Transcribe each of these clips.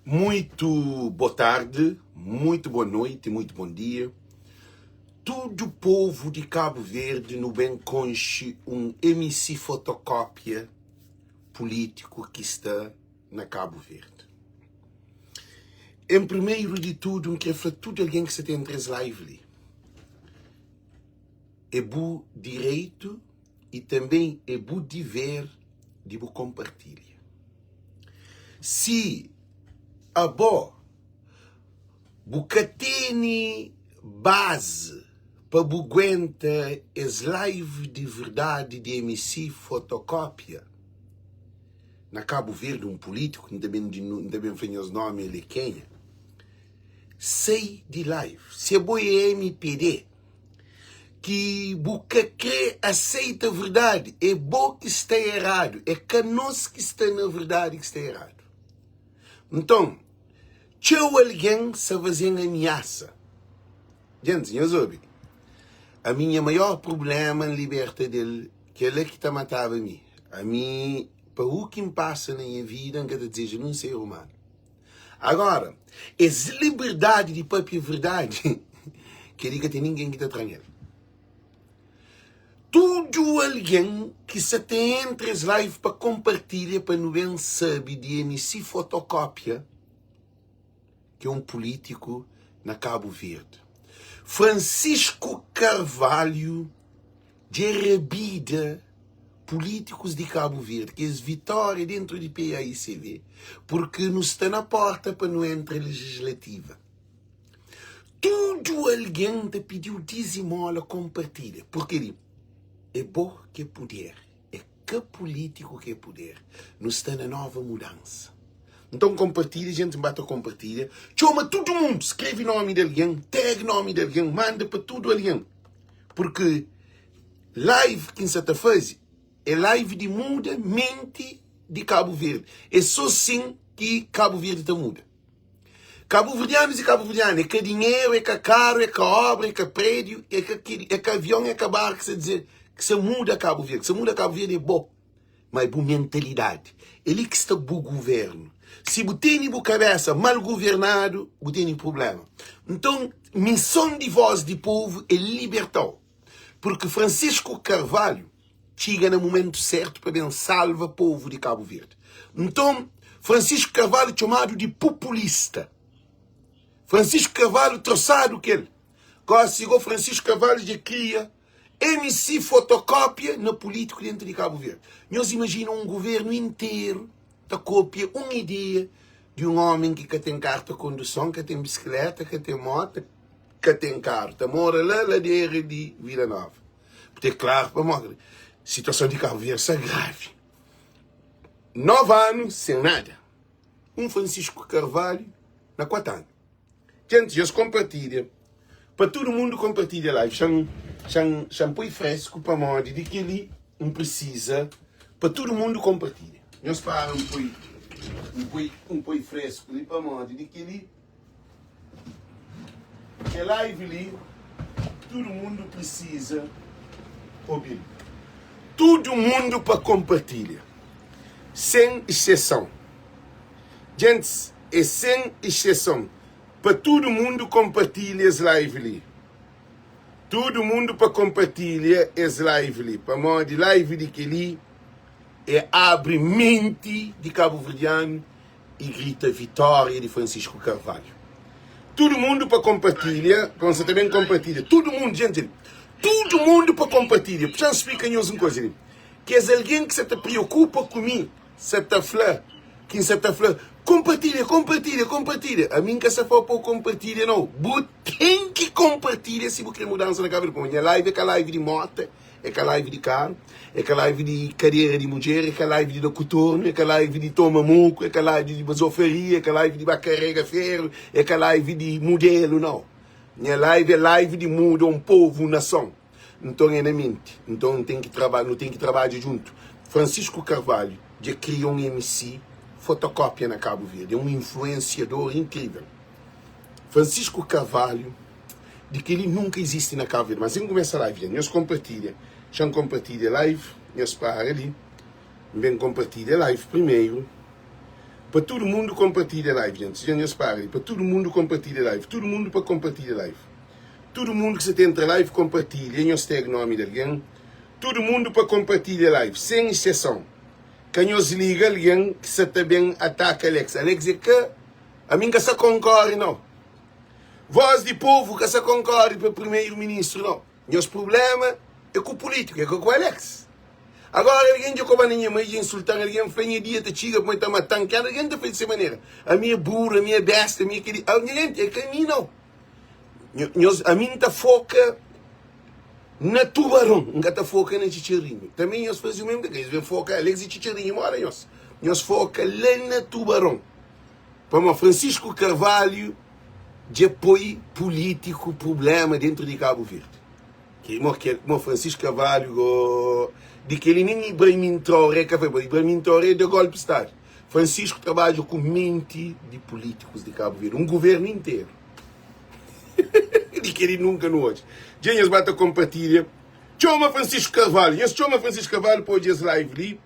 Muito bo tarde, muito bo noite, muito bom dia. Tudo povo de Cabo Verde nu ben konxe um MC fotocópia político ki sta na Cabo Verde. Em primeiro de tudo, N kre fla tudo algen ki sta ta entra es live li, é bu direito e também é bu dever di bu konpartilha. Si abo bu ka tene bazi pa bu guenta es live di verdadi di MC Fotokópia na Kabu Verdi, un pulítiku, N ta ben N ta ben fla nhos nomi el é kenha, sai di live. Si abo é mpd ki bu ka kre aseita verdadi, é bo ki sta eradu, é ka nos ki sta na verdadi ki sta eradu. Nton, txeu algen sa faze-m amiasa. Gentis, nhos obi, ami nha maior prubléma N liberta del, kel-la ki ta mataba mi. Ami, pa u ki N pasa na nha vida, N ka ta dizeja nun ser umanu. Agora, es liberdadi di papia verdadi, kel-li ka ten ningen ki ta tra-m el. Tudu algen ki sa ta entra es live pa konpartilha pa nu ben sabe di MC Fotokópia, ki é un pulítiku na Kabu Verdi. Francisco Carvalho dja rabida pulítikus di Kabu Verdi ki es vitória dentru di PAICV purki nu sta na porta pa nu entra legislativa. Tudu algen ta pidiu dizimola konpartilha purki li é bo ki é puder, é ka pulítiku ki é puder. Nu sta na nova mudansa. Nton konpartilha, jenti ba ta konpartilha, txoma tudu mundu, skrebe nomi di algen, tag nomi di algen, manda pa tudu algen. Porque live ki N sa ta faze é live di muda menti di Kabu Verdi. É sô sin ki Kabu Verdi ta muda. Kabuverdianus i kabuverdiana, é ka dinheru, é ka karu, é ka obra, é ka prédiu, é ka kel, é ka avion, é ka barku ki sa dizer ki sa muda Kabu Verdi. Ki sa muda Kabu Verdi é bo. Ma é bu mentalidadi. É li ki sta bu guvernu. Si bu tene bu kabesa mal guvernadu, bu tene prubléma. Nton, mison di Voz di Povu é liberta-u. Purki Francisco Carvalho txiga na mumentu sértu pa ben salva povu di Kabu Verdi. Nton, Francisco Carvalho txomadu di pupulista. Francisco Carvalho trosadu kel. Gósi go Francisco Carvalho dja kria MC fotokópia na pulítiku dentu di Kabu Verdi. Nhos imajina un guvernu interu ta kópia un ideia di un ómi ki ka ten karta konduson, ka ten bisikleta, ka ten móta, ka ten karu, ta mora la ladera di Vila Nova. Purti é klaru pamodi situason di Kabu Verdi sta gravi. 9 anu sen nada. Un Francisco Carvalho na 4 anu. Gente, nhos konpartilha pa tudu mundu konpartilha live. Xa-m xa-m xa-m poi fresku pamodi di kel-li N prisiza pa tudu mundu konpartilha. Nhos para N poi N poi N poi fresku li pamodi di kel-li kel live li tudu mundu prisiza obi-l. Tudu mundu pa konpartilha sen exseson. Gentis é sen exseson pa tudu mundu konpartilha es live li tudu mundu pa konpartilha es live li pamodi live di keli é abri menti di kabuverdianu i grita vitória di Francisco Carvalho tudu mundu pa konpartilha pa nsa ta ben konpartilha tudu mundu jenti tudu mundu pa konpartilha xa-m splika nhos un koza li kes algen ki sa ta priokupa ku mi Sa ta fla ki N sa ta fla Konpartilha, konpartilha, konpartilha Ami N ka sa fla pa bu konpartilha nau Bu ten ki konpartilha si bu kre mudansa na kabésa Pamodi nha live é ka live di mota É ka live di karu É ka live di kadera di mudjer É ka live di da kutornu É ka live di toma moku É ka live di bazofaria É ka live di ba karega feru É ka live di mudelu nau Nha live é live di muda un povu, un nason. Nton é na menti. Nton N ten ki traba, nu ten ki trabadja djuntu. Francisco Carvalho dja kria un MC fotokópia na Kabu Verdi. É un influensiador inkrivel. Francisco Carvalho, di kel-li nunka izisti na Kabu Verdi. Mas N kumesa live dja. Nhos konpartilha. Xa-m konpartilha live. Nhos para li. N ben konpartilha live primeru. Pa tudu mundu konpartilha live djent. Dja nhos para li. Pa tudu mundu konpartilha live. Tudu mundu pa konpartilha live. Tudu mundu ki sa ta entra live konpartilha. Nhos tag nomi di algen. Tudu mundu pa konpartilha live sen exseson. Ka nhos liga algen ki sa ta ben ataka Alex. Alex é ka ami N ka sa konkore nau. Voz di povu ka sa konkore pa primeiro ministro nau. Nhos prublema é ku pulítiku, é ka ku Alex. Agora algen dja koba na nha mai, dja insultan, algen fla nha dia ta txiga pamodi ta matan, kada algen ta fla di se manera. Ami é buru, ami é besta, ami é keli. Nha gente, é ka mi nau. Nhos, ami N ta foka na tubaron, N ka ta foka na txitxarinhu. Tanbe nhos faze o mesmu, ka nhos ben foka Alex e txitxarinhu moda nhos. Nhos foka la na tubaron. Pamodi Francisco Carvalho dja poi pulítiku prublema dentru di Kabu Verdi. Ki mo kel mo Francisco Carvalho go di keli nen Ibrahim Traoré ka fai, Ibrahim Traoré da golpi stadu. Francisco trabadja ku menti di pulítikus di Kabu Verdi, un guvernu interu. Di keli nunka nu odja. Dja nhos ba ta konpartilha. Txoma Francisco Carvalho, nhos txoma Francisco Carvalho pa odja es live li.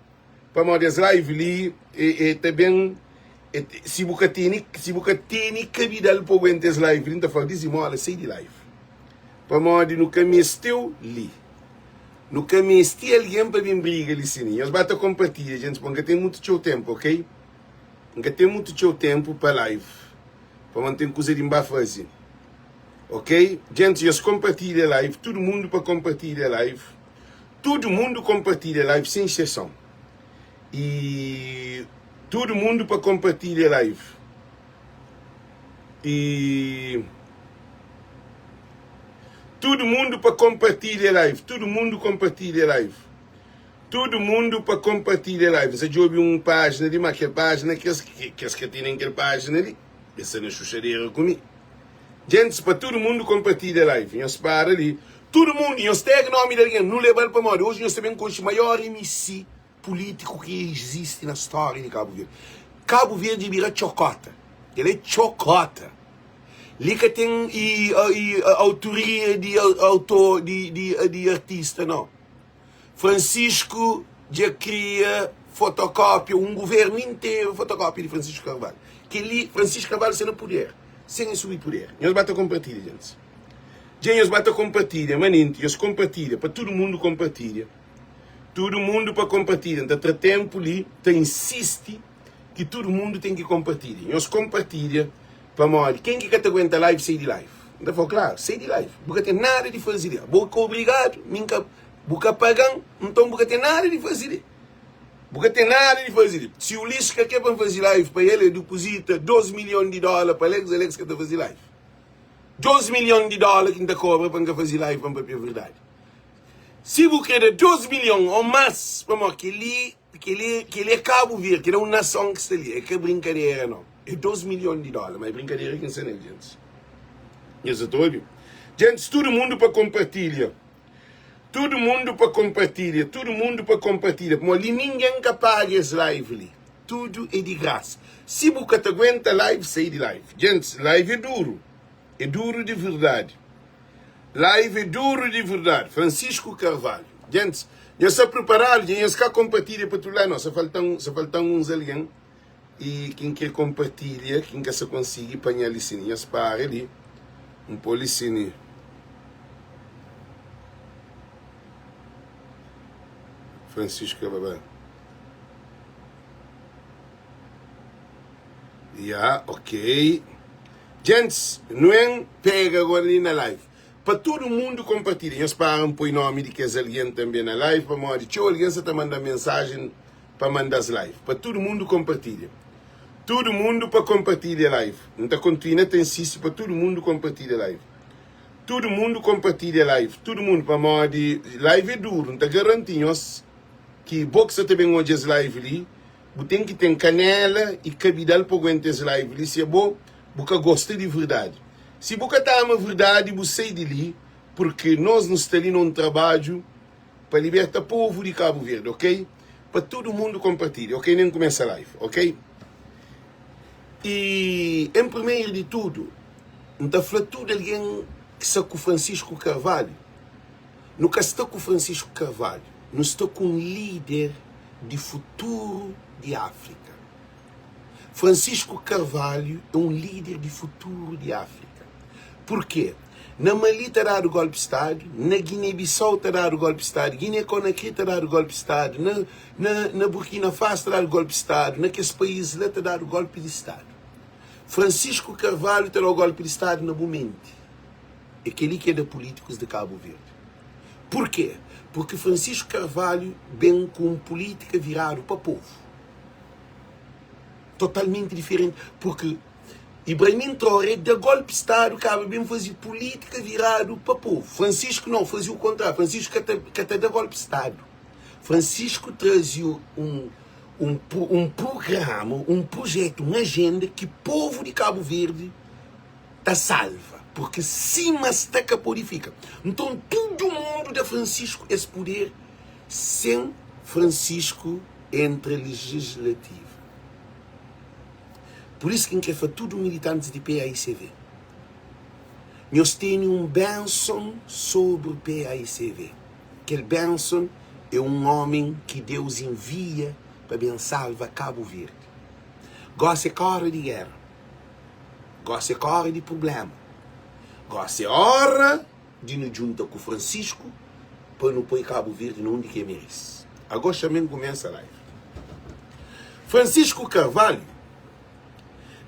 Pamodi es live li e ta ben si bu ka teni si bu ka teni kabidal pa aguenta es live li, N ta fla-u dizimola, sai di live. Pamodi nu ka meste-u li. Nu ka meste algen pa ben briga li si. Nhos ba ta konpartilha, gentis, pamodi N ka ten mutu txeu tenpu, ok? N ka ten mutu txeu tenpu pa live, pamodi N ten kuza di N ba faze, ok? Gentis, nhos konpartilha live, tudu mundu pa konpartilha live. Tudu mundu konpartilha live sen exseson e tudu mundu pa konpartilha live e tudu mundu pa konpartilha live tudu mundu konpartilha live tudu mundu pa konpartilha live N sa djobe un pájina li ma kel pájina kes kes ka tenen kel pájina li es sta na xuxadera ku mi. Gentis pa tudu mundu konpartilha live nhos para li tudu mundu nhos tag nomi di algen nu lebal pamodi oji nhos ta ben konxi maior MC pulitiku ki izisti na storia di Kabu Verdi Kabu Verdi bira txokota kel é txokota li ka ten i autoria di autor di artista no. Francisco dja kria fotokópia, un guvernu interu fotokópia di Francisco Carvalho. Kel-li, Francisco Carvalho sta na puder, sen el subi puder. Nhos ba ta konpartilha, gentis. Dja nhos ba ta konpartilha, manenti, nhos konpartilha, pa tudu mundu konpartilha. Tudu mundu pa konpartilha. N ta tra tenpu li ta insisti ki tudu mundu ten ki konpartilha. Nhos konpartilha pamodi ken ki ka ta aguenta live, sai di live. N ta fla-u klaru, sai di live. Bu ka ten nada di faze li. Bo ka obrigadu, mi N ka. Bu ka paga-m, nton bu ka ten nada di faze li. Bu ka ten nada di faze li. Si Ulisses ka kre pa N faze live pa el, el dipozita 2 milhon di dóla pa Alex, Alex ka ta faze live. 2 milhon di dóla ki N ta kobra pa N ka faze live pa N papia verdadi. Si bu kre da 2 milhon ô más, pamodi kel-li, kel-li, kel-li é Kabu Verdi, kel-li é un nason ki sta li, é ka brinkadera nau. É 2 milhon di dóla, ma é brinkadera ki N sta nel, gentis. Nhos sa ta obi? Gentis, tudu mundu pa konpartilha. Tudu mundu pa konpartilha, tudu mundu pa konpartilha, pamodi li ningen ka paga es live li, tudu é di grasa. Si bu ka ta aguenta live, sai di live. Gentis, live é duru, é duru di verdadi. Live é duru di verdadi. Francisco Carvalho. Gentis, nhos sta preparadu dja? Nhos ka konpartilha pa tudu ladu? Nau, sa falta-m, sa falta-m uns algen. I kin kre konpartilha kin ka sa konsigi panha li sini nhos para li n po li sini Francisco Babá ya ok Gents nu en pega agora li na live pa tudu mundu konpartilha nhos para n poi nomi di kes algen tanbe na live pamodi txeu algen sa ta manda mensajen pa manda-s live pa tudu mundu konpartilha tudu mundu pa konpartilha live N ta kontinua ta insisti pa tudu mundu konpartilha live tudu mundu konpartilha live tudu mundu pamodi live é duru N ta garanti nhos ki bo ki sa ta ben odja es live li bu ten ki ten kanela i kabidal pa aguenta es live li si abo bu ka gosta di verdadi si bu ka ta ama verdadi bu sai di li purki nos nu sta li na un trabadju pa liberta povo di Cabo Verde ok pa tudo mundo compartilha ok nem começa live ok e em primeiro de tudo N ta fla tudo alguém ki sta ku Francisco Carvalho nu ka sta ku Francisco Carvalho nu sta ku um líder di futuro di África. Francisco Carvalho é un líder di futuru di Áfrika. Purkê? Na Mali ta dadu golpi stadu, na Guiné-Bissau ta dadu golpi stadu, Guiné-Conakry ta dadu golpi stadu, na na na Burkina Faso ta dadu golpi stadu, na kes país la ta dadu golpi di stadu. Francisco Carvalho ta dau golpi di stadu na bu menti. É kel-li ki é da pulítikus di Kabu Verdi. Purkê? Purki Francisco Carvalho ben ku un pulítika viradu pa povu. Totalmenti diferenti. Purki Ibrahim Traoré da golpi stadu kaba ben faze pulítika viradu pa povu. Francisco nau, faze u kontráriu. Francisco ka ta, ka ta da golpi stadu. Francisco traze un, un, un prugrama, un prujetu, un ajenda ki povu di Kabu Verdi ta salva, purki sima sta ka pode fika. Nton tudu mundu da Francisco es puder sen Francisco entra legislativa. Pur isu ki N kre fla tudu militantis di paicv, nhos tene un benson sobri paicv. Kel benson é un omen ki Deus envia pa ben salva Kabu Verdi. Gosi é ka ora di gera. Gósi é ka óra di prubléma. Gósi é óra di nu djunta ku Francisco pa nu poi Kabu Verdi na undi ki e merese. Agó xa-m kumesa live. Francisco Carvalho,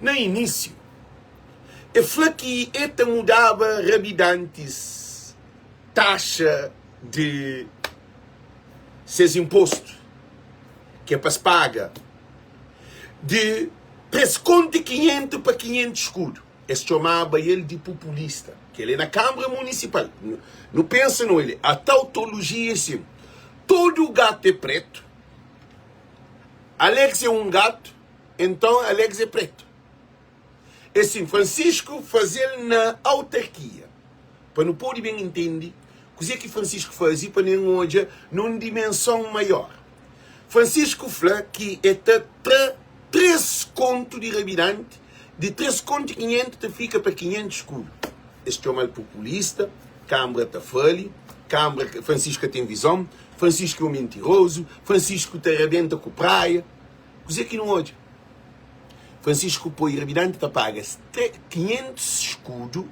na inísiu, e fla ki e ta mudaba rabidantis taxa di ses inpostu ki é pa es paga. Di 3 kontu i 500 pa 500 skudu. Es txomaba el di pupulista. Kel é na Kanbra Munisipal. Nu pensa no el. A tautolojia é sin. Tudu gatu é pretu. Alex é un gatu, enton Alex é pretu. É sin, Francisco faze-l na autarkia. Pa nu pode ben intende kuzê ki Francisco faze pa nen odja nun dimenson maior. Francisco fla ki e ta tra 3 kontu di rabidanti, di 3 kontu i 500 ta fika pa 500 skudu. Es txoma-l populista, Kanbra ta fali, Kanbra, Francisco ka ten vizon, Francisco é un mentirozu, Francisco ta rabenta ku Praia. Kuzê ki nu odja? Francisco poi rabidanti ta paga 500 skudu,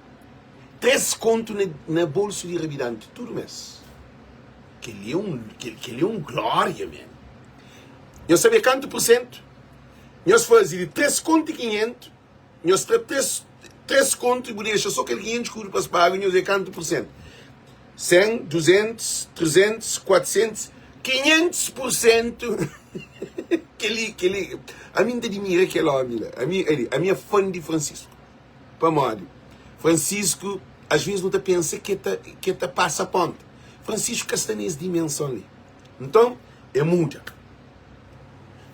3 kontu na, na bolsu di rabidanti tudu mês. Kel-li é un, kel, kel-li é un glória, man. Nhos sabe kantu por sentu? Nhos faze di 3 kontu i 500, nhos tra 3, 3 kontu i bu dexa só kel 500 skudu pa es paga, nhos é kantu por sentu? 100, 200, 300, 400, 500 por sentu. Kel-li, kel-li, ami N ta dimira kel ómi la. Ami, ali, ami é fã di Francisco. Pamodi? Francisco, às vezes nu ta pensa ki ta, ki ta pasa ponta. Francisco ka sta nes dimenson li. Nton, e muda.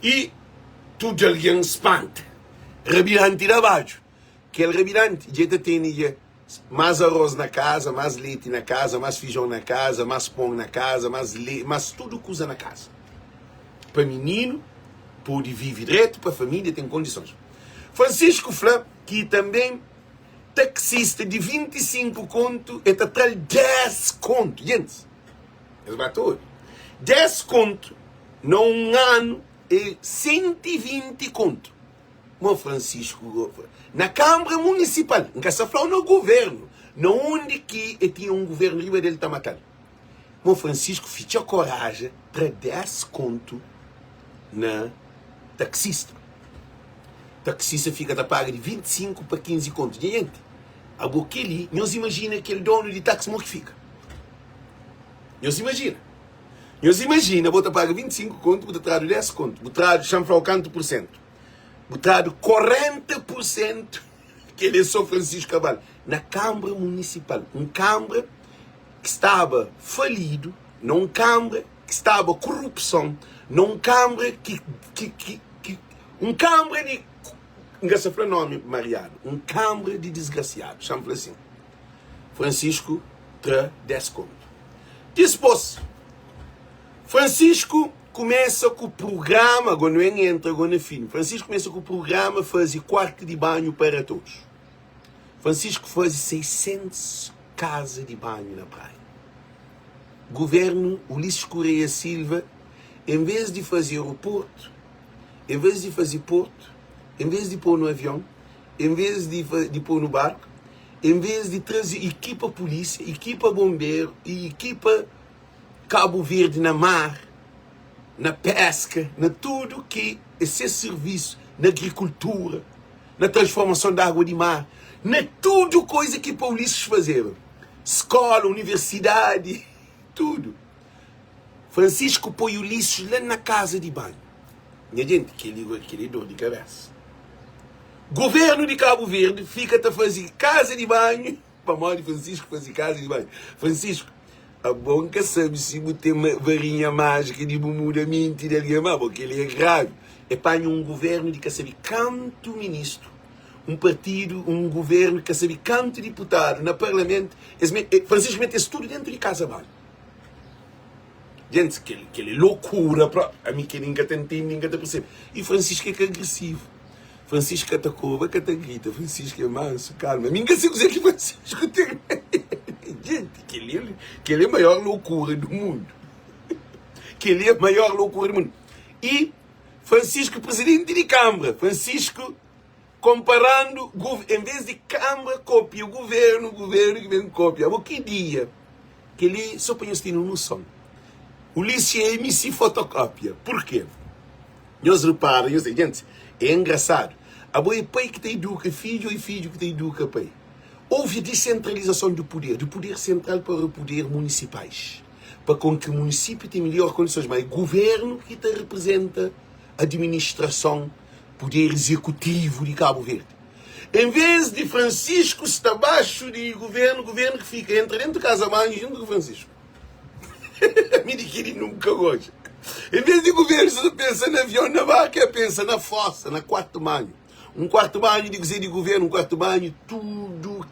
I tudu algen spanta. Rabidanti da badju. Kel rabidanti dja ta tene dja más arroz na kaza, más leti na kaza, más fijon na kaza, más pon na kaza, más le, más tudu kuza na kaza. Pa mininu pode vive dretu, pa família ten kondisons. Francisco fla ki tanbê taxista di 25 kontu e ta tra-l 10 kontu. Gentis, es ba ta obi. 10 kontu na un anu é 120 kontu. Mo Francisco na Kanbra Munisipal, N ka sta fla-u na guvernu, na undi ki e tinha un guvernu riba del ta mata-l. Mo Francisco fitxa koraja tra 10 kontu na taksista. Taksista fika ta paga di 25 pa 15 kontu. Nha jenti, abo kel-li, nhos imajina kel donu di taksi mo ki fika? Nhos imajina? Nhos imajina bo ta paga 25 kontu, bu ta tradu 10 kontu, bu tradu, xa-m fla-u kantu pur sentu, bu tradu 40 pur sentu, kel é so Francisco Cabral, na Kanbra Munisipal, un kanbra ki staba falidu, na un kanbra ki staba korupson, na un kanbra ki, ki, ki, ki, un kanbra di, N ka sta fla nomi mariadu, un kanbra di disgrasiadu, xa-m fla sin. Francisco tra 10 kontu. Dispôs, Francisco kumesa ku prugrama, agó nu en entra agó na filmi, Francisco kumesa ku prugrama faze kuartu di banhu para todos. Francisco faze 600 kaza di banhu na Praia. Guvernu Ulisses Correia Silva, en vez di faze aeroportu, en vez di faze portu, En vês di pô-nu avion, en vês di di pô-nu barku, en vês di traze ikipa pulísia, ikipa bonberu i ikipa Kabu Verdi na mar, na péska, na tudu ki é ses sirvisu, na agrikultura, na transformason di água di mar, na tudu koiza ki pa Ulisses fazeba, skóla, universidadi, tudu. Francisco poi Ulisses la na kaza di banhu. Nha jenti, kel-li kel-li é dor di kabésa. Governu di Kabu Verdi fika ta faze kaza di banhu pamodi Francisco faze kaza di banhu. Francisco, abo N ka sabe si bu ten varinha májika di bu muda menti di algen, má bo kel-li é gravi. É panha un governu di ka sabe kantu ministru, un partidu, un governu di ka sabe kantu diputadu na parlamentu, es Francisco mete-s tudu dentu di kaza banhu. Gentis, kel, kel é lokura propi. Ami kel-li N ka ta ntende, N ka ta persebe. I Francisco é ka agresivu. Francisco ka ta koba, ka ta grita. Francisco é mansu, kalma. Ami N ka se kuzê ki Francisco ten. Genti, kel-li, kel-li é maior lokura du mundu. Kel-li é maior lokura du mundu. I Francisco, presidenti di Kanbra, Francisco konparandu, en vez di Kanbra kopia guvernu, guvernu ki ben kopia. Abo ki dia? Kel-li sô pa nhos ten un noson. Ulisses é MC fotokópia. Purkê? Nhos repara, nhos gentis, é engrasadu. Abo é pai ki ta iduka fidju ô é fidju ki ta iduka pai? Houve desentralizason di puder, di puder sentral para puder munisipais, pa kon ki munisípiu ten melhor kondisons, má é guvernu ki ta reprezenta administrason, puder izekutivu di Kabu Verdi. Em vez di Francisco sta baxu di governo, governo ki fika entra dentu casa banho junto ku Francisco. Ami di kili nunca gosta. Em vez di governo sta pensa na avião, na barca, é pensa na fossa, na quarto banho. Um quarto banho di kuze di governo, um quarto banho tudo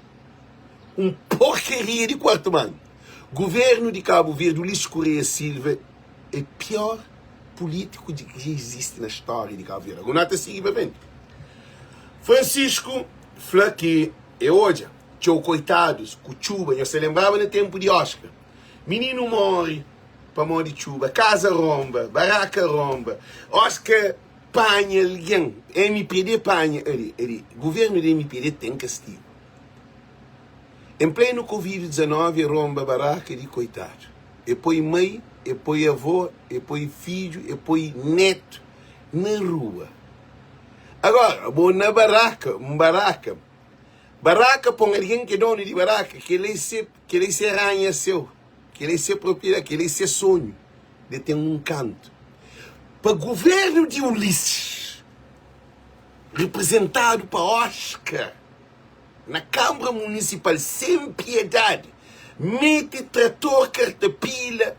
um porcaria di quarto banho. Governo di Cabo Verde, Ulisses Correia Silva é pior político de que já existe na história de Cabo Verde. Agora ta sigui pa frente. Francisco fla ki e odja txeu koitadus ku txuba. Nhos ta lenbraba na tenpu di Oscar. Mininu morre pamodi txuba, kaza ronba, baraka ronba. Oscar panha algen, MPD panha ali, ali. Governo di MPD ten kastigu. En plenu Covid 19 e ronba baraka di koitadu. E poi mai, e poi avó, e poi fidju, e poi netu na rua. Agora, bo na baraka, un baraka, baraka pa un algen ki é donu di baraka, kel-la é se, kel-la é se ranha-seu, kel-la é se propriedadi, kel-la é se sonhu de ten un kantu. Pa guvernu di Ulisses, reprezentadu pa Oscar, na Kanbra Munisipal, sen piedadi, mete trator kartapila,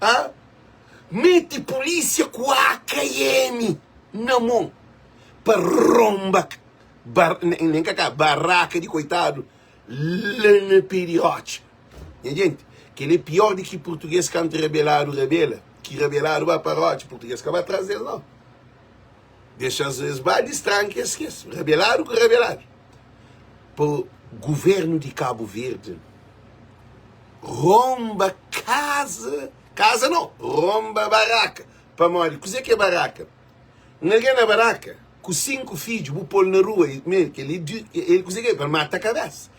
a Mete pulísia ku AKM na mon pa ronba bar, nen ka ka, baraka di koitadu la na pé di rotxa. Nha jenti, kel-li é pior di ki purtugês kantu rabeladu rabela, ki rabeladu ba pa rotxa, purtugês ka ba tras des nau. Dexa-s es ba distranka es kes rabeladu ku rabeladu. Pa guvernu di Kabu Verdi ronba kaza, kaza nau, ronba baraka. Pamodi kuzê ki é baraka? Un algen na baraka ku 5 fidju bu pô-l na rua, kel-li kuzê ki é? Pa el mata kabésa.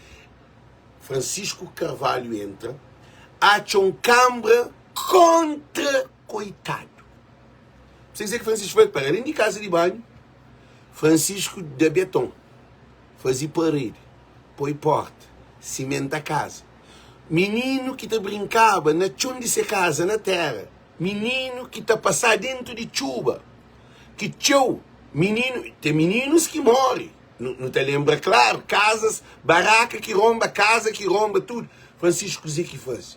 Francisco Carvalho entra, atxa un kanbra kontra koitadu. Você dizer que Francisco foi para além de casa de banho, Francisco da beton, fazi parede, poi porta, cimenta casa. Menino ki ta brincaba na txon di se casa na terra, menino ki ta passá dentro di txuba, ki txeu menino, tem meninos ki morre, nu ta lembra claro, casas, barraca ki romba, casa ki romba, tudo. Francisco kuzê ki fazi?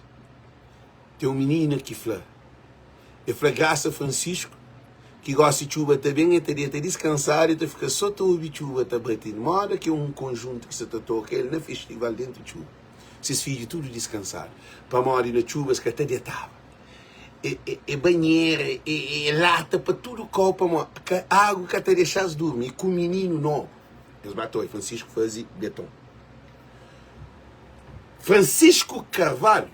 Tem um menina ki fla, E fla grasa Francisco ki gosi txuba ta ben e ta deta diskansadu e ta fika so ta obi txuba ta bate moda ki un konjuntu ki sa ta toka el na festival dentu txuba ses fidju tudu diskansadu pamodi na txuba es ka ta detaba e, e, e banhera e, e lata pa tudu kau pamodi ka agu ka ta dexa-s durmi e ku mininu nobu es ba ta oi Francisco faze beton Francisco Carvalho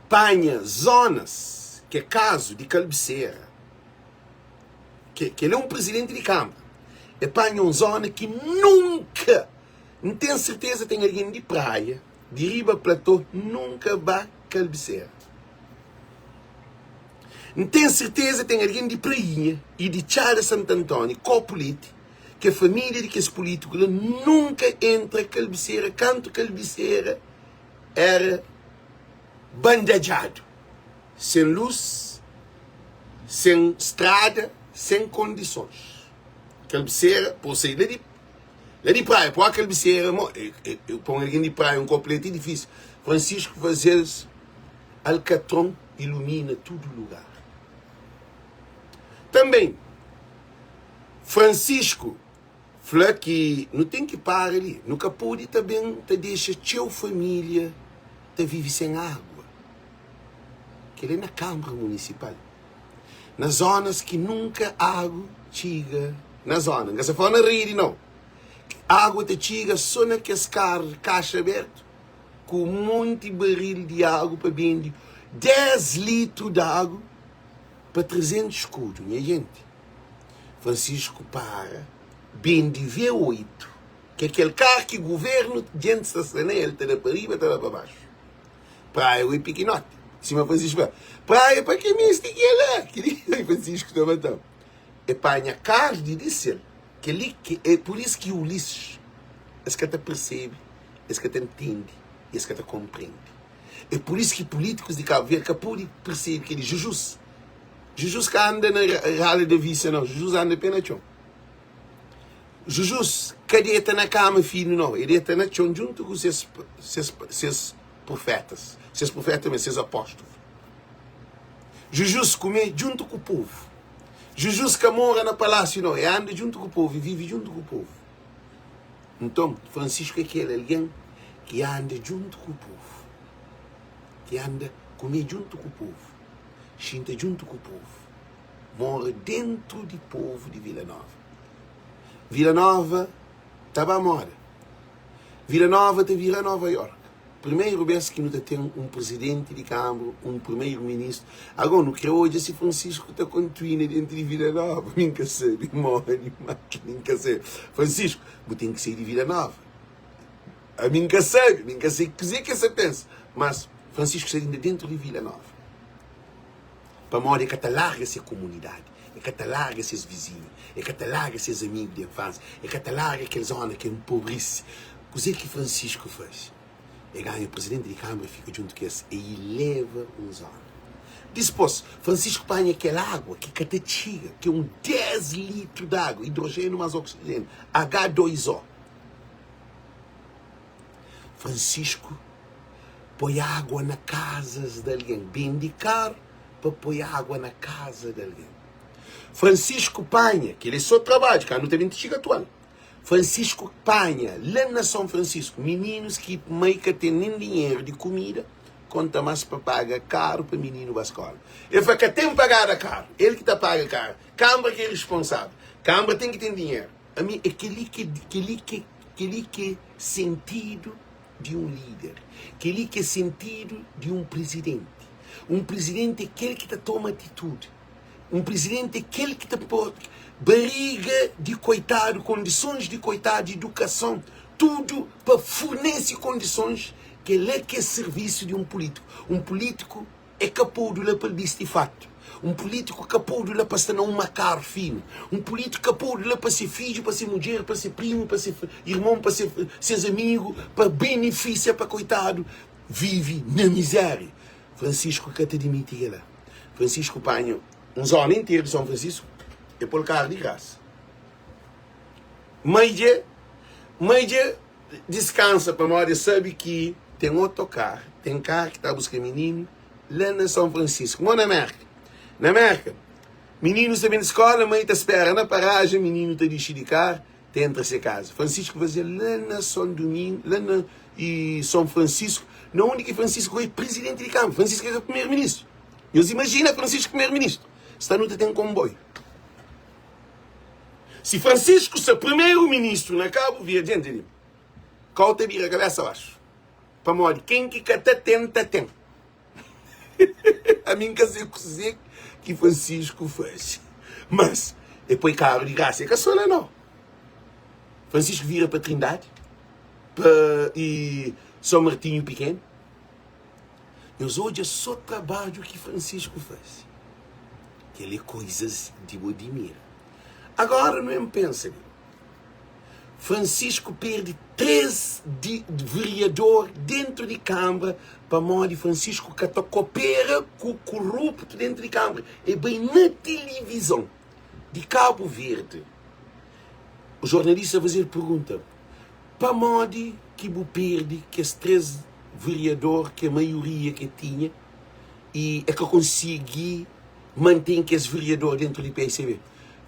Panha zonas ki é kazu di kalbisera. Kel é un prizidenti di kanbra. E panha un zona ki nunka, N ten serteza ten algen di Praia, di riba platô, nunka ba Kalbisera. N ten serteza ten algen di Prainha y di Txada Santantoni, Kopu Leti, ke família di kes pulítiku la nunka entra Kalbisera kantu Kalbisera éra bandadjadu, sen lus, sen strada, sen kondisons. Kalbisera, pa sai la di la di Praia pa Kalbisera, mo, pa un algen di Praia un kopu leti é difísil. Francisco faze-s alkatron ilumina tudu lugar. Tanbê, Francisco fla ki nu ten ki para li, nu ka pode ta ben ta dexa txeu família ta vive sen agua. Kel-li é na Kanbra Munisipal, na zonas ki nunka agu txiga na zona. N ka sta fla na redi nau. Agua ta txiga so na kes karu kaxa abertu ku un monti baril di agu pa bende 10 litru di agu pa 300 skudu. Nha jenti, Francisco para bende V8, ki é kel kar ki guvernu djentis ta sta na el, ta da pa riba, ta da pa baxu. Praia oi pikinoti, sima Francisco fla, praia pa ke meste kela? Keli Francisco ta mata-m. E panha kar di disel, keli ki é pur is ki Ulisses es ka ta persebe, es ka ta ntende i es ka ta konprende. É pur is ki pulítikus di Kabu Verdi ka pode persebe keli. Jujus Jujus ka anda na rala da vista nau, Jujus anda pé na txon. Jujus ka deta na kama finu nau, e deta na txon djuntu ku ses ses ses profetas, ses profeta mesmu, ses apóstulu. Jujus kume djuntu ku povu. Jujus ka mora na palásiu nau, e anda djuntu ku povu, e vive djuntu ku povu. Nton, Francisku é kel algen ki anda djuntu ku povu, ki anda kume djuntu ku povu. Xinta djuntu ku povu. Mora dentru di povu di Vila Nova. Vila Nova ta ba moda. Vila Nova ta vira Nova York. Primeru bes ki nu ta ten un prizidenti di kanbra, un primeru ministru. Ago nu kre odja si Francisco ta kontuina dentru di Vila Nova. Mi N ka sabe modi, ma mi N ka sabe. Francisco, bu ten ki sai di Vila Nova. Ami N ka sabe, mi N ka sabe kuzê ki el sta pensa. Mas Francisco sta inda dentru di Vila Nova. Pamodi el ka ta larga se komunidadi, el ka ta larga ses vizinhu, el ka ta larga ses amigu di infansia, el ka ta larga kel zona ki enpobrisi. Kuzê ki Francisco faze? El ganha prizidenti di kanbra, el fika djuntu ku es, el ileva un zona. Dispôs, Francisco panha kel agua ki ka ta txiga, ki é un 10 litru di agua, idrojenu más oksijenu, H2O. Francisco poi agua na kazas di algen, bende karu pa poi agua na kaza di algen. Francisco panha, kel é so trabadju, ka nu ta ben ti txiga atual. Francisco panha la na São Francisco mininus ki mai ka ten nen dinheru di kumida, konta mas pa paga karu pa mininu ba skola. El fla ka ten pagada karu, el ki ta paga karu, kambra ki é responsável, kambra ten ki ten dinheru. Ami é kel-li ki kel-li ki kel-li ki é sentidu di un líder, kel-li ki é sentidu di un prizidenti. Un prizidenti é kel ki ta toma atitudi, un prizidenti é kel ki ta pô bariga di koitadu, kondisons di koitadu, idukason, tudu pa fornese kondisons. Kel-la ki é sirvisu di un pulítiku. Un pulítiku É ka podu la pa el bisti fatu. Un pulítiku ka podu la pa sta na un makaru finu. Un pulítiku ka podu la pa se fidju, pa se mudjer, pa se primu, pa se irmon, pa se ses amigu, pa benefisia, pa koitadu vive na mizéria. Francisco ka ta dimiti kel-la. Francisco panha un zona interu di São Francisco, e pô-l karu di grasa. Mai dje, mai dje Diskansa pamodi es sabe ki ten otokar, ten kar ki ta buska mininu la na São Francisco, mo na Merka. Na Merka, mininu sta ben di skola, mai ta spera na parajen, mininu ta dixi di kar, ta entra se kaza. Francisco faze la na São Domingo, la na e São Francisco, na undi ki Francisco foi presidenti di Kamara. Francisco era primeru-ministru. Nhos imajina Francisco primeru-ministru? Sta nu ta ten konboiu. Si Francisco sta primeiro ministro na Cabo Verde, gente li, kau ta bira cabeça baxu. Pamodi ken ki ka ta ten, ta ten. Ami N ka se kuze ki Francisco faze, mas. E poi karu di grasa. E ka so la no. Francisco vira pa Trindade pa i São Martinho Pikenu. Nhos odja so trabadju ki Francisco faze. Kel é koizas di bo dimira. Agora nu em pensa li. Francisco perde 3 di vereador dentro di Kambra pamodi Francisco ka ta kopera ku korupto dentro di Kambra. E bai na tilivizon di Cabo Verde. Jornalista fazel pergunta, pamodi ki bu perde kes 3 vereador ke maioria ke tinha e e ka konsigi mantém kes vereador dentro di PSB?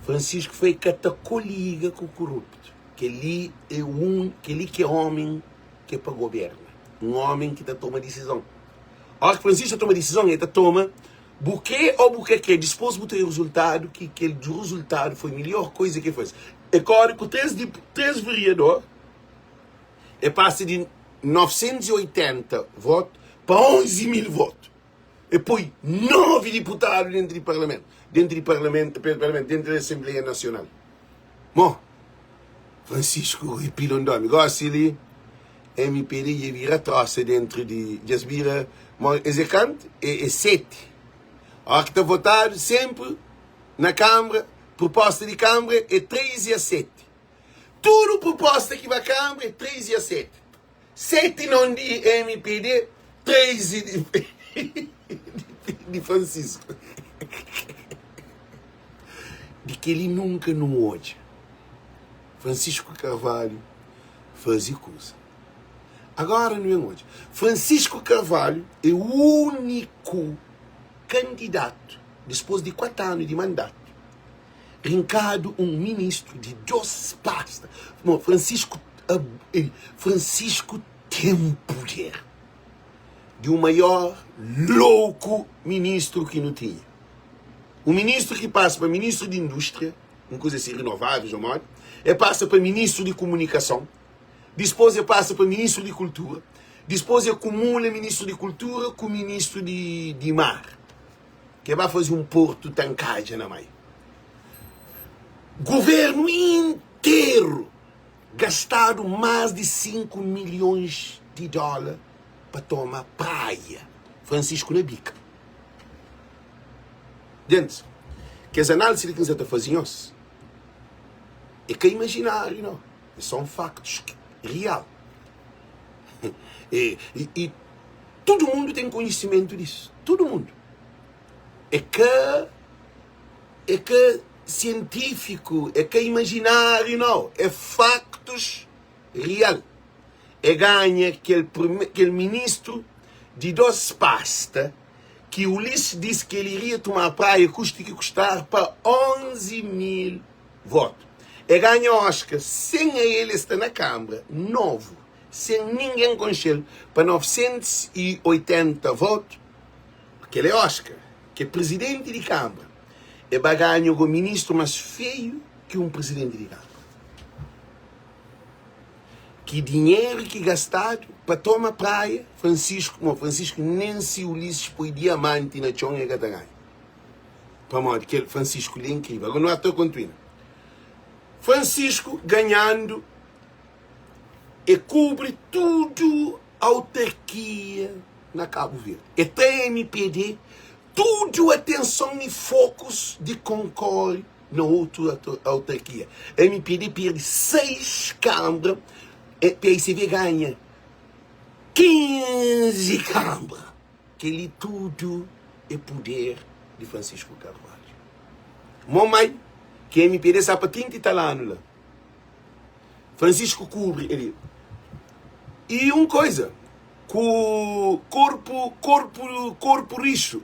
Francisco fla e ka ta koliga ku korupto. Kel-li é un, kel-li ki é ómi ki é pa goberna. Un ómi ki ta toma disizon. Óras ki Francisco ta toma disizon, el ta toma bu krê ô bu ka krê. Dipôs bu ta odja rezultadu ki kel rezultadu foi midjór kuza ki el faze. El kóre ku 3 3 vereador, el pasa di 980 votu pa 11 mil votu. E poi 9 diputadu dentru di parlamentu, dentru di parlamentu, parlamentu, dentru di Asenbleia Nasional. Mo, Francisco Rui Pilon d'omi, gosi li MPD dja bira trosa dentru di, dja es bira, mo, es é kantu? É, é 7. Ora ki ta votadu senpri na Kanbra, proposta di Kanbra é 3 a 7. Tudu proposta ki ba Kanbra é 3 a 7. 7 non di mpd, 3 di Francisco. Di keli nunka nu odja Francisco Carvalho fazi kuza. Agora nu ben odja. Francisco Carvalho é úniku kandidatu dispôs di 4 anu di mandatu rinkadu un ministru di 2 pasta. Mo Francisco Francisco ten puder di un maior louku ministru ki nu tinha. Un ministru ki pasa pa ministru di indústria, un kuza si renováveis ou modi, e pasa pa ministru di komunikason, dispôs e pasa pa ministru di kultura, dispôs e kumula ministru di kultura ku ministru di, di mar. Ke ba faze un portu ta nkadja na mai. Governu interu gastadu más di 5 milhons di dóla pa toma praia Francisco na bika. Gentis, kes análisi li ki N sa ta faze nhos é ka imajináriu nau, é son faktus real. E, e tudu mundu ten konhisimentu disu, tudu mundu. É ka é ka sientífiku, é ka imajináriu nau, é faktus real. É ganha kel kel ministru di dos pasta ki Ulisses disse que ele iria tomar praia custe que custar pa 11 mil voto. É ganha Oscar sem a ele sta na Câmara novo, sem ninguém conchel pa 980 voto. Kel é Oscar, ki é presidente di Câmara. É ba ganha go ministro mas feio ki um presidente di Câmara. Ki dinheru ki gastadu pa toma praia Francisco, mo Francisco nem si Ulisses poi diamanti na txon e ka ta ganha. Pamodi kel Francisco li é incrível. Agora nu ata kontinua. Francisco ganhando e kubri tudu autarkia na Cabo Verde. E tra MPD tudu atenson e fokus di konkorre na otu autarkia. Mpd perde 6 kambra, PICV ganha 15 kambra. Kel-li tudu é puder di Francisco Carvalho. Mo mai ki mpd sa pa 30 i tal anu la. Francisco kubri el. I un koisa, ku korpu, korpu, korpu rixu.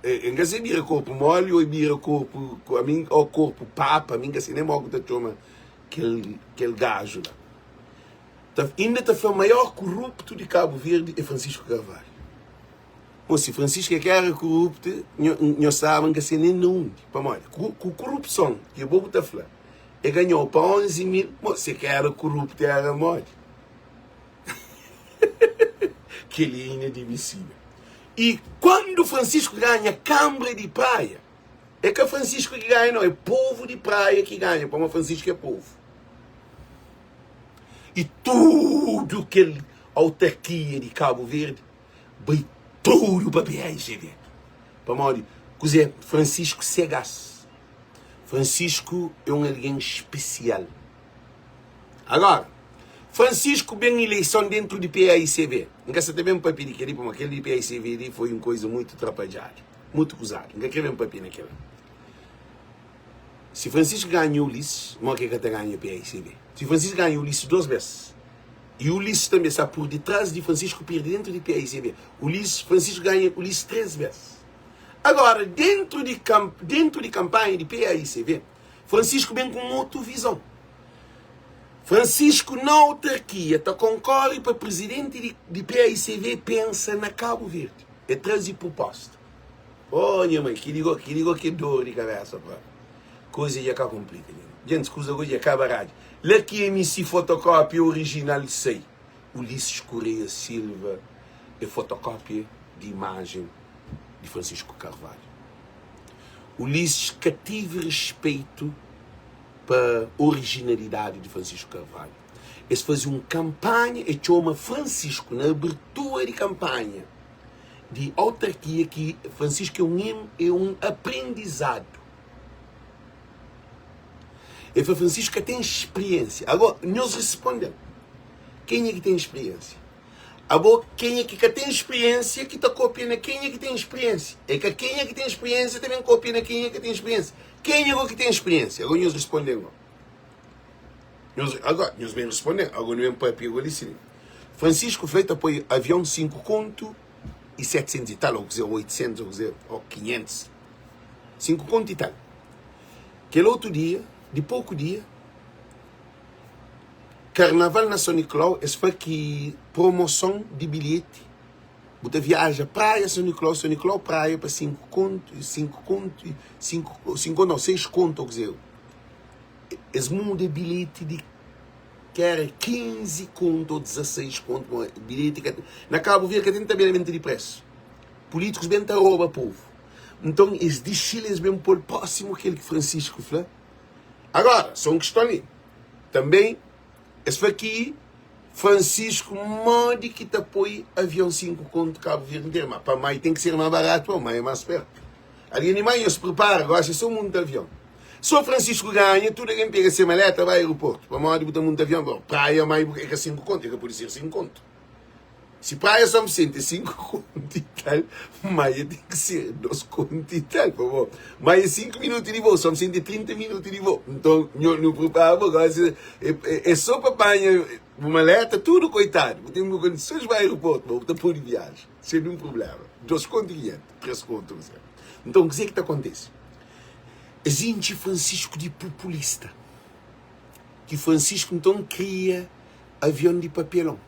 N ka se bira korpu moli ô bira korpu ami ô korpu papa, ami n ka se nen mo ku ta txoma kel kel gaju la. Ta inda ta fla maior koruptu di Kabu Verdi é Francisco Carvalho. Mo si Francisco é ki era koruptu, nho nho staba n ka se nen na undi. Pamodi ku ku korupson ki bo bu ta fla e ganhou pa 11 mil, mo si ki era koruptu era modi? Kel-li é inadmisível. I kuandu Francisco ganha Kambra di Praia, É ka Francisco ki ganha não, é povo di Praia ki ganha, pamodi Francisco é povo. I tudu kel autarkia di Cabo Verde bai tudu pa PAIGB. Pamodi kuzê? Francisco cega-s. Francisco é un algen spesial. Agora, Francisco ben ileison dentru di PAICV. N ka sa ta ben papia di kel-li, pamodi kel di PAICV li foi un koiza mutu trapadjadu, mutu kuzadu. N ka kre ben papia na kel-la. Si Francisco ganha Ulisses, modi ki el ka ta ganha PAICV? Si Francisco ganha Ulisses dos bes, i Ulisses tanbe sta pur ditras di Francisco pirdi dentru di PAICV, Ulisses, Francisco ganha Ulisses tres bes. Agora, dentru di dentru di kampanha di PAICV, Francisco ben ku un otu vizon. Francisco na autarkia ta konkore pa prizidenti di di PAICV pensa na Kabu Verdi. E traze pruposta. Oh nha mai, kili go, kili go ki é dor di kabesa propi. Koza dja ka konplika nha mai. Djentis, kuza go dja ka baradja. La ki MC fotokópia orijinal sai. Ulisses Correia Silva é fotokópia di imajen di Francisco Carvalho. Ulisses ka tive respeitu pa orijinalidadi di Francisco Carvalho. Es faze un kanpanha, e txoma Francisco na abertura di kanpanha di autarkia ki Francisco é un é un aprendizadu. El fla Francisco ka ten spriensia. Agora, nhos responde-m, kenha ki ten spriensia? Abo, kenha ki ka ten spriensia ki ta kopia na kenha ki ten spriensia? É ka kenha ki ten spriensia ta ben kopia na kenha ki ten spriensia. Kenha go ki ten spriensia? Agora nhos responde-m go. Nhos, agora, nhos ben responde-m. Agora nu ben papia go li sin. Francisco fla el ta poi avion 5 kontu i 700 i tal, ou kuze, ou 800, ou kuze, ou 500. 5 kontu i tal. Kel otu dia, di poku dia, karnaval na São Nicolau, es fla ki promoson di bilheti, bu ta viaja praia São Nicolau, São Nicolau praia pa 5 kontu, 5 kontu, 5, 5 kontu, não, 6 kontu, ou kuze. Es muda bilheti di ki era 15 kontu ou 16 kontu, ma bilheti ka, na Kabu Verdi ka ten tabelamentu di presu. Pulítikus ben ta roba povu. Nton, es dixi-l, es ben pô-l prósimu kel ki Francisco fla. Agora, só un kiston li. Tanbê, es fla ki Francisco modi ki ta poi avion 5 kontu Kabu Verdi interu? Ma pa Mai ten ki ser más baratu, pô, Mai é más pertu. Algen di Mai, nhos pripara, gosi é sô munta avion. Sô Francisco ganha, tudu algen pega se maleta bai aeroportu. Pamodi bu ta munta avion? Bom, praia Mai é ka 5 kontu, é ka pode ser 5 kontu. Si praia São Vicente é 5 kontu i tal, Maia ten ki ser 2 kontu i tal, pamodi Maia é 5 minutu di voo, São Vicente é 30 minutu di voo. Nton, nho nu pripara bo gosi, é sô pa panha bu maleta tudu, koitadu, bu ten kondisons bai aeroportu, ma bu ta pode viaja sen nin prubléma. 2 kontu i 500, 3 kontu, nu sai. Nton, kuzê ki ta kontise? Es intxi Francisco di pupulista, ki Francisco nton kria Avion di papelon.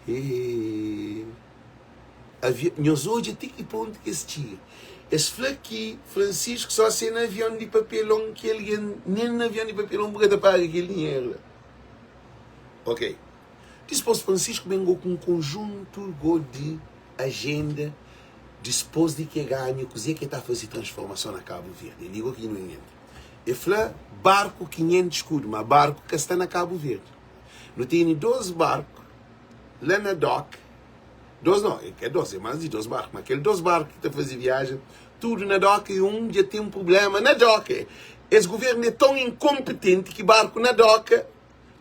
Hee. Avi nhos odja ti ki pontu ki es txiga. Es fla ki Francisco só se na avion di papelon ki algen nen na avion di papelon bu ka ta paga kel dinheru la. Ok. Dispos Francisco ben go ku un konjuntu go di ajenda dispos di ki e ganha kuze ki e ta faze transformason na Kabu Verdi. E li go ki nu entra. E fla barku 500 skudu, ma barku ka sta na Kabu Verdi. Nu tene dos barku la na dok, dos no, é ka dos, é más di dos barku, ma kel dos barku ki ta faze viajen, tudu na dok i un dja ten prubléma na dok. Es guvernu é ton inkonpetenti ki barku na dok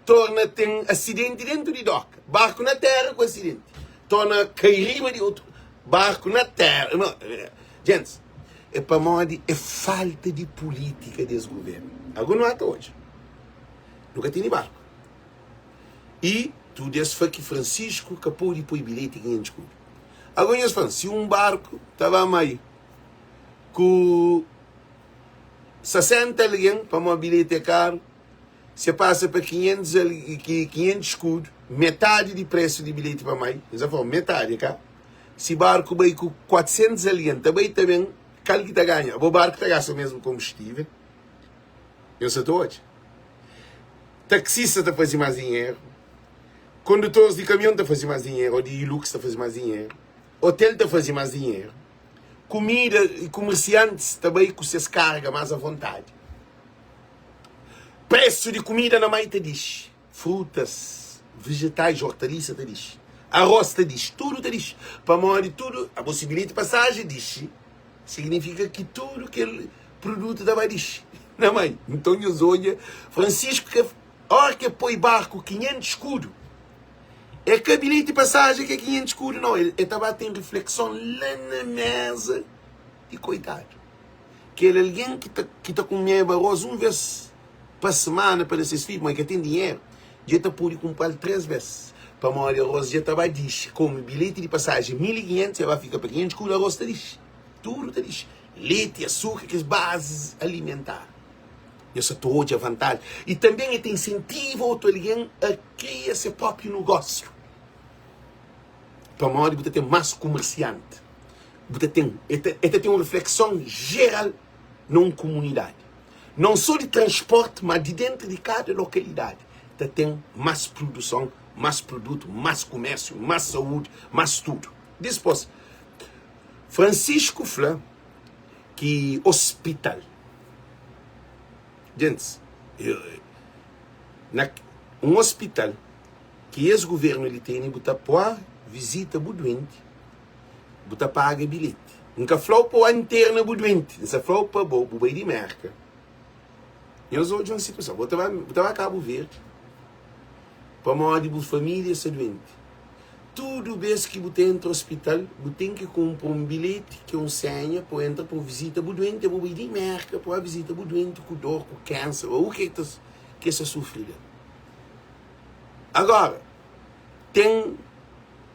torna ten asidenti dentu di doka, barku na tera ku asidenti, torna kai riba di otu barku na tera. No, gentis, é pamodi é falta di pulítika di es guvernu. Ago nu ata odja, nu ka tene barku. I tudu es fla ki Francisco ka pode poi bilheti 500 kudu. Ago nhos fla-m, si un barku ta ba mai ku 60 algen, pamodi bilheti é karu, Se pasa pa 500 al ki 500 skudu, metadi di presu di bilheti pa mai, N sa fla-u, metadi, ka? Si barku bai ku 400 algen, ta bai ta ben, kal ki ta ganha? Abo barku ta gasta mesmu konbustivel? Nhos sa ta odja? Taksista ta faze más dinheru, kondutores di kamion ta faze más dinheru, ô di Hilux ta faze más dinheru, otel ta faze más dinheru. Kumida i kumersiantis ta bai ku ses karga más avontadi. Presu di kumida na mai ta dixi. Frutas, vejetais, ortalisa ta dixi. Arroz ta dixi. Tudu ta dixi. Pamodi tudu, abo si bilheti pasaji dixi, signifika ki tudu kel produtu ta ba dixi na mai. Nton nhos odja Francisco ke ora ke poi barku 500 skudu, é ka bilheti pasaji ke 500 skudu nau, el ta ba ten reflekson la na meza di koitadu. Kel algen ki ta ki ta kumeba arroz un vez pa semana pa da ses fidju, ma el ka ten dinheru, dja el ta pode kunpra-l 3 bes, pamodi arroz dja ta ba dixi, komu bilheti di pasaji é 1500, dja ba fika pa 500 kudu, arroz ta dixi, tudu ta dixi, leti, asuka, kes bazis alimentar. Nhos sa ta odja vantaji. I tanben el ta insentiva otu algen a kria se própi nogósiu, pamodi bu ta ten más kumersianti, bu ta ten, el ta ten un reflekson jeral na un kumunidadi. Non só di transporti, má di déntu di kada lokalidadi ta ten más produson, más produtu, más kumérsiu, más saúdi, más tudu. Dispôs, Francisco fla ki ospital, gentis, na un ospital ki es guvernu li tene, bu ta poi vizita bu duenti, bu ta paga bilheti. N ka fla-u pa bu interna bu duenti, N sa fla-u pa bo bu bai di Merka. Nhos odja un situason, bu ta ba, bu ta ba Kabu Verdi pamodi bu família sta duenti. Tudu bês ki bu ta entra ospital, bu ten ki kunpra un bilheti ki é un senha pa bu entra pa bu vizita bu duenti. Bu bai di Merka pa bu ba vizita bu duenti ku dor, ku kenser ô u ke ki es ta sufri la. Agora, ten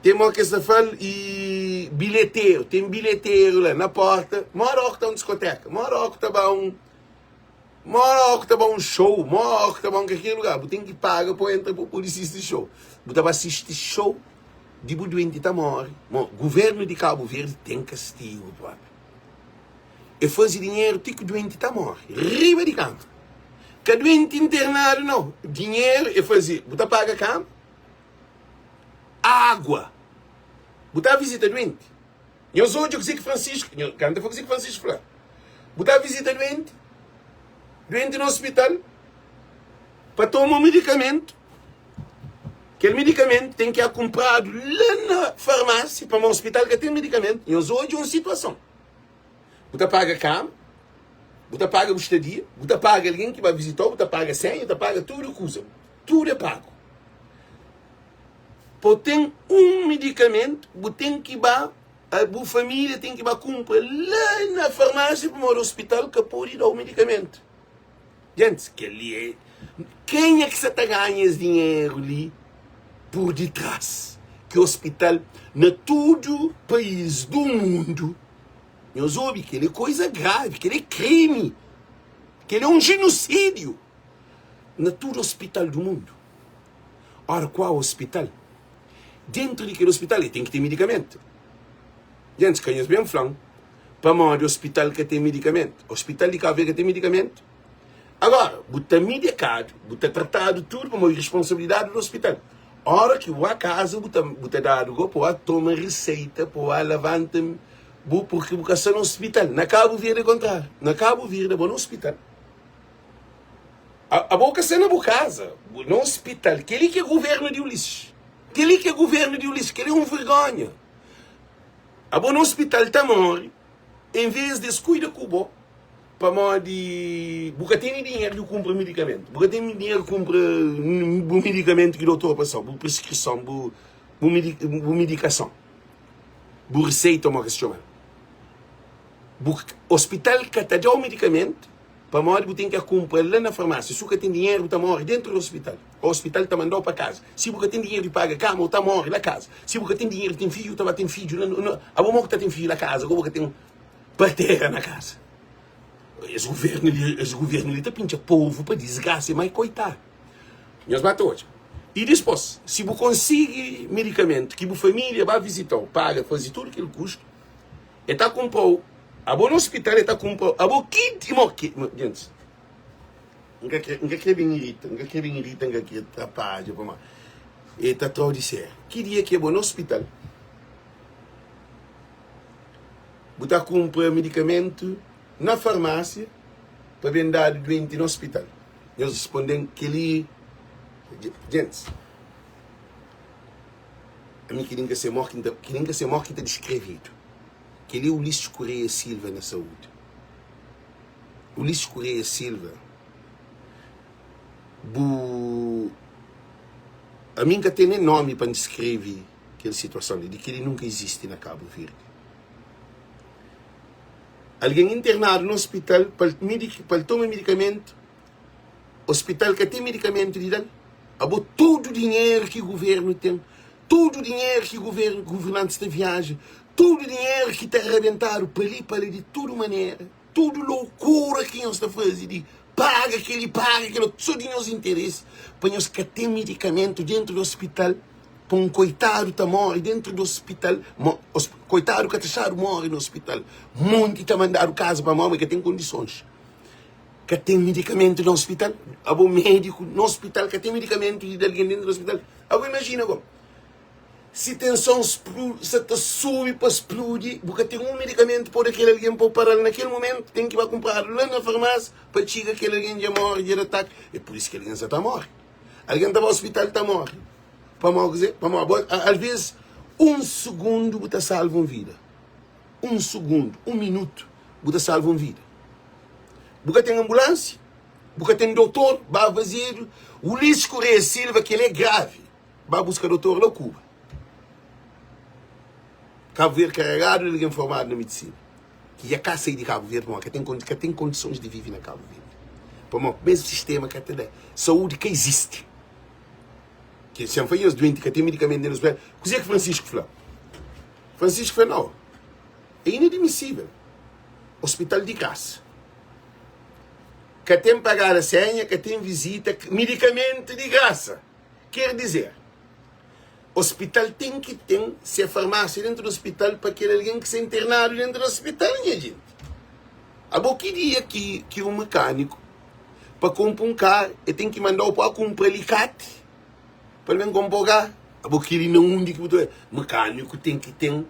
Ten mo kes ta fal e bilheteru, ten bilheteru la na porta, mora oku ta un diskoteka, mora oku ta ba un mora oku ta ba un show, mora oku ta ba un kalker lugar, bu ten ki paga pa entra pa pudi sisti show. Bu ta ba sisti show di bu duenti ta mori. Mo, guvernu di Kabu Verdi ten kastigu propi. E fazi dinheru ti ki duenti ta mori, riba di kama. Ka duenti internadu nau, dinheru e fazi, bu ta paga kama. Água. Bu ta vizita duenti? Nhos odja kuzê ki Francisco, nho kanta fla kuzê ki Francisco fla. Bu ta vizita duenti? Duenti na hospital pa toma un medikamentu. Kel medikamentu ten ki kunpradu la na farmásia, pamodi hospital ka ten medikamentu. Nhos odja un situason. Bu ta paga kama, bu ta paga bu stadia, bu ta paga algen ki ba vizitau, bu ta paga senha, bu ta paga tudu kuza. Tudu é pagu. Pa bu ten un medikamentu, bu ten ki ba, bu família ten ki ba kunpra la na farmásia pamodi ospital ka pode da-u medikamentu. Gentis, kel-li é. Kenha ki sa ta ganha es dinheru li pur ditrás? Ki ospital na tudu país du mundu, nhos obi, kel-li é koza gravi, kel-li é krimi, kel-li é un jenosídiu. Na tudu ospital du mundu. Ora kua ospital? Dentru di kel ospital e ten ki ten midikamentu. Gentis, ka nhos ben fla-m pamodi ospital ka ten midikamentu. Ospital di Kabu Verdi ka ten midikamentu? Agora, bu ta midikadu, bu ta tratadu tudu pamodi responsabilidadi di ospital. Ora ki bu ba kaza, bu ta, bu ta dadu go pa bu ba toma riseita, pa bu ba lavanta bu, purki bu ka sta na ospital. Na Kabu Verdi é kontrariu. Na Kabu Verdi, abo na ospital. Abo ka sta na bu kaza, bu na hospital. Keli ki é governo di Ulisses. Keli ki é governo di Ulisses. Keli é um vergonha. Abo na hospital ta morre, em vez de es kuida ku bo, pamodi bu ka tene dinheiro di kumpra medicamento. Bu ka tene dinheiro di kumpra bu medicamento ki doutor passau, bu prescrição, bu bu bu medicação, bu receita, mo ke se txoma. Bu hospital ka ta dau medicamento. Pamodi bu ten ki kunpra-l la na farmásia. Si bu ka ten dinheru, bu ta móre déntu di ospital. Ô ospital ta manda-u pa kaza. Si bu ka ten dinheru di paga kama, bu ta móre la kaza. Si bu ka ten dinheru di ten fidju, bu ta ba ten fidju la. Abo mô ki ta ten fidju la kaza, ku bu ka ten partera na kaza. Es guvernu li, es guvernu li ta pintxa povu pa disgrasa, má é koitadu. Nhos ba ta odja. I dispôs, si bu konsigi medikamentu ki bu família ba vizita-u, paga, faze tudu kel kustu, E ta kunpra-u Abo na ospital e ta kunpra-u Abo ki di mo ki Gentis N ka kre, N ka kre ben irita N ka kre ben irita, N ka kre trapadja pamodi E ta tra-u di sériu Ki dia ki abo na ospital? Bu ta kunpra medikamentu na farmásia pa ben dadu duenti na ospital. Nhos responde-m kel-li, Gentis, ami kel-li N ka se mó ki N ta, kel-li N ka se mó ki ta diskrevedu. Kel-li é Ulisses Correia Silva na saúdi. Ulisses Correia Silva, bu, ami N ka ten nen nómi pa N diskreve kel situason li, di kel-li nunka izisti na Kabu Verdi. Algen internadu na ospital pa el toma medikamentu, ospital ka ten medikamentu di da-l. Abo tudu dinheru ki guvernu ten, tudu dinheru ki guvernu, guvernantis ta viaja, tudu dinheru ki ta rabentadu pa li pa la di tudu manera, tudu lokura ki nhos ta faze di paga kel-li, paga kel otu, so di nhos interesi, pa nhos ka ten medikamentu dentu di ospital. Pa un koitadu ta móre déntu di ospital, koitadu ka ta xadu móre na ospital, monti ta mandadu kaza pa móre, ma ka ten kondisons, ka ten medikamentu na ospital, abo médiku na ospital ka ten medikamentu di da algen déntu di ospital, abo imajina go, si tenson sa ta subi pa spludi, bu ka ten un medikamentu pa bu da kel algen pa bu para-l na kel momentu, ten ki ba kunpradu la na farmásia pa txiga kel algen dja móre, dja da ataki, é pur isu ki algen sa ta móre. Algen ta ba ospital ta móre. Pamodi kuzê? Pamodi bo, alvês un sugundu bu ta salva un vida. Un sugundu, un minutu, bu ta salva un vida. Bu ka ten anbulánsia, bu ka ten dotor, ba fazedu. Ulisses Correia Silva, kel-li é gravi. Ba buska dotor la Kuba. Kabu Verdi karegadu di algen formadu na medisina ki dja ka sai di Kabu Verdi pamodi ka ten ka ten kondisons di vive na Kabu Verdi. Pamodi mesmu sistema ka ta da. Saúdi ka izisti. Ki sen fla nhos duenti ka ten medikamentu den hospital. Kuzê ki Francisco fla? Francisco fla, Nau, é inadmisível. Hospital di grasa. Ka ten pagada senha, ka ten vizita, medikamentu di grasa. Ker dizer, hospital ten ki ten se farmásia dentu di hospital pa kel algen ki sta internadu dentu di hospital, nha jenti. Abo ki dia ki ki un mekaniku pa konpra un kar e ten ki mandau pa kunpra alikati pa el ben konpo kar? Abo keli na undi ki bu ta bai? Mekaniku ten ki ten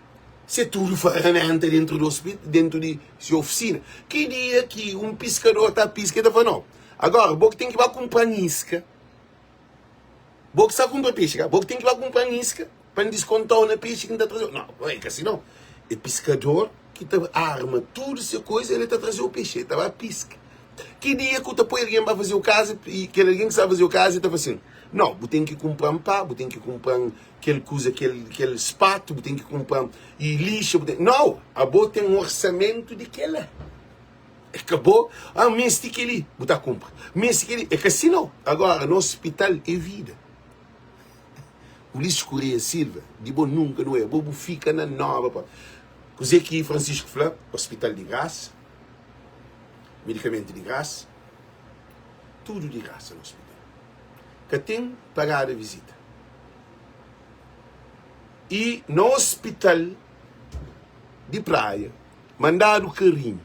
se tudu faramenta dentu di hospital, dentu di se ofisina. Ki dia ki un piskador ta piska e ta fla, no, agora bo ki ten ki ba kunpra-m iska. Bo ki sa kunpra pexi ka? Bo ki ten ki ba kunpra-m iska pa N diskontau na pexi ki N ta traze-u. Nau, é ka si nau. É piskador ki ta arma tudu se koiza, el ta traze-u pexi, el ta ba piska. Ki dia ki bu ta poi algen ba faze-u kaza i kel algen ki sta faze-u kaza el ta fla sin, Nau, bu ten ki kunpra-m pá, bu ten ki kunpra-m kel kuza, kel, kel spatu, bu ten ki kunpra-m i lixa, bu ten. Nau! Abo ten orsamentu di kel-la. É ka bo, ah, meste kel-li, bu ta kunpra. Meste kel-li, é ka si nau. Agora, na ospital é vida. Ulisses Correia Silva, di bo nunka nu é, bo bu fika na noba pa. Kuzê ki Francisco fla? Ospital di grasa, medikamentu di grasa, tudu di grasa na ospital. Ka ten pagada vizita. I na ospital di Praia, Mandadu karinhu.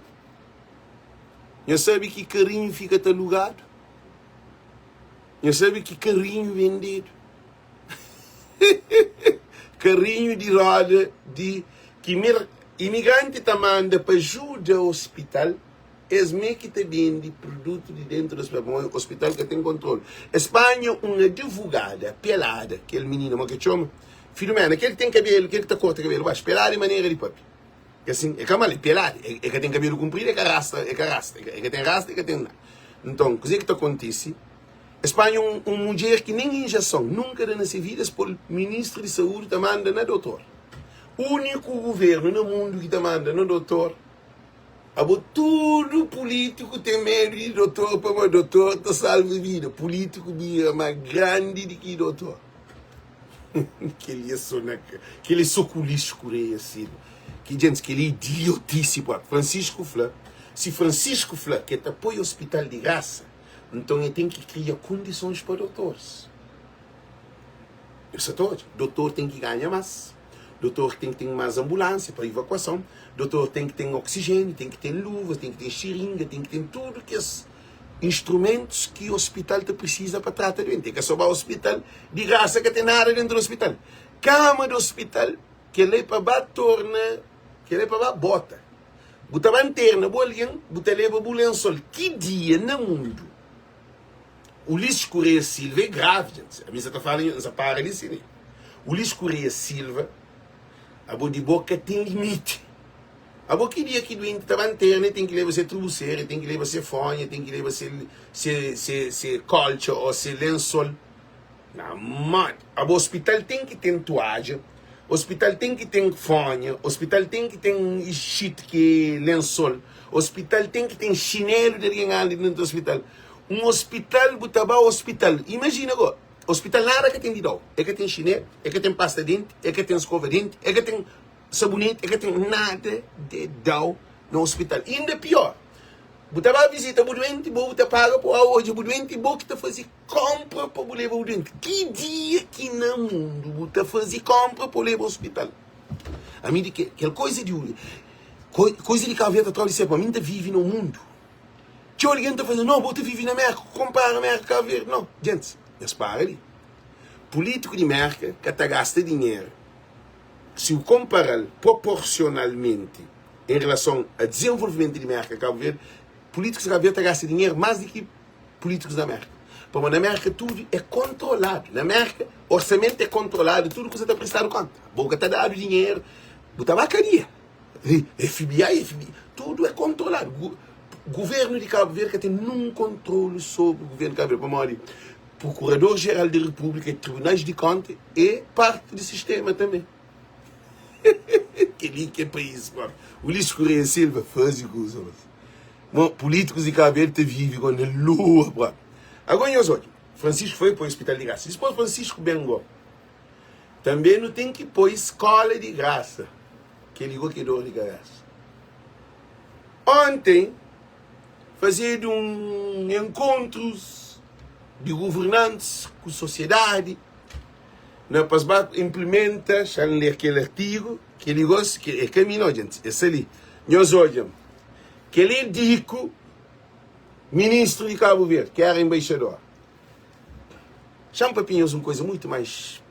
Nha sabe ki karinhu fika ta lugadu? Nha sabe ki karinhu vendedu? Karinhu di roda di ki imigranti ta manda pa juda ospital, es me ki ta bende produtu di dentu di ospital, pamodi ospital ka ten kontrolu. Es panha un adivogada pelada, kel minina, mo ke txoma? Filumena, kel ki ten kabelu, kel ki ta korta kabelu baxu, pelada e manera di papia. É assim, é ka mal, é peladu, é ka ten kabelu kunpridu, é ka rasta, é ka rasta, é ka ten rasta, é ka ten nada. Nton, kuzê ki ta kontise? Es panha un, un mudjer ki nen injeson nunka da na se vida, es pô-l ministru di saúdi ta manda na dotor. Úniku guvernu na mundu ki ta manda na dotor. Abo tudu pulítiku ten medu di dotor pamodi dotor ta salva vida. Pulítiku bira má grandi di ki dotor. Kel-li é sô na Kel-li é sô ku lixu ku reia sima Ki djentis kel-li é idiotice pua Francisco fla Si Francisco fla ke ta poi hospital di grasa nton e ten ki kria kondisons pa dotoris Eu sa ta odja Dotor ten ki ganha mas Dotor ten ki ten mas anbulansia pa ivakuason Dotor ten ki ten oksijeniu ten ki ten luvas ten ki ten xiringa ten ki ten tudu kes instrumentus ki hospital ta prisiza pa trata duenti. É ka só ba hospital di grasa, ka ten nada dentu di hospital. Kama di hospital, kel-la é pa ba torna, kel-la é pa ba bota. Bu ta ba nterna bu algen, bu ta leba bu lensol. Ki dia na mundu Ulisses Correia Silva é gravi, djenti. Ami sa ta fala, N sa para li si li. Ulisses Correia Silva, abo di bo ka ten limiti. Abo ki dia ki duenti ta ba nterna, el ten ki leba se trubusera, el ten ki leba se fonha, el ten ki leba se se se se koltxa o se lensol. Na modi? Abo ospital ten ki ten tuadja, ospital ten ki ten fonha, ospital ten ki ten xit ki é lensol, ospital ten ki ten xinelu di algen anda dentu ospital. Un ospital, bu ta ba ospital, imajina go, ospital nada ka ten di dau, e ka ten xinelu, e ka ten pasta denti, e ka ten skova denti, e ka ten saboneti, e ka ten nada de dau na ospital. Inda pior, bu ta ba vizita bu duenti, bo bu ta paga pa odja bu duenti, bo ki ta faze Konpra pa bu leba bu duenti. Ki dia ki na mundu bu ta faze konpra pa bu leba ospital? Ami di ke, kel koiza di koiza di Kabu Verdi ta trau di sepa, ami N ta vivi na un mundu. Txeu algen ta fla, no, bo ta vivi na Merka, konpara Merka ku Kabu Verdi. No, djentis, nhos para li. Pulítiku di Merka ka ta gasta dinheru si bu konpara-l proporsionalmenti en relason a dizenvolvimentu di Merka ku Kabu Verdi, pulítikus di Kabu Verdi ta gasta dinheru más di ki pulítikus na Merka. Pamodi na Merka tudu é kontroladu. Na Merka orsamentu é kontroladu, tudu kuza ta prestadu konta. Bo ka ta dadu dinheru, bu ta ba kadia. FBI, FBI, tudu é kontroladu. Guvernu di Kabu Verdi ka ten nun kontrolu sobri guvernu di Kabu Verdi, pamodi Prokurador Jeral di Repúblika e Tribunais di Konta é parti di sistema tanbe. Kel-li ki é país própi. Ulisses Correia Silva faze kuza. Mo políticos di Cabo Verde ta vive go na lua própi. Agora nhos odja, Francisco foi poi hospital di graça. Dipôs Francisco ben go. Também nu tem ki poi escola di graça. Kel-li go ki é dor di cabeça. Ontem fazedu un encontros di governantes ku sociedade na pas ba implementa, xa-m ler kel artigo. Kel-li gosi ki é ka mi no, djentis, é sta li. Nhos odja-m. Kel-li é Diku, ministru di Kabu Verdi, ki éra enbaixador. Xa-m papia nhos un koza mutu más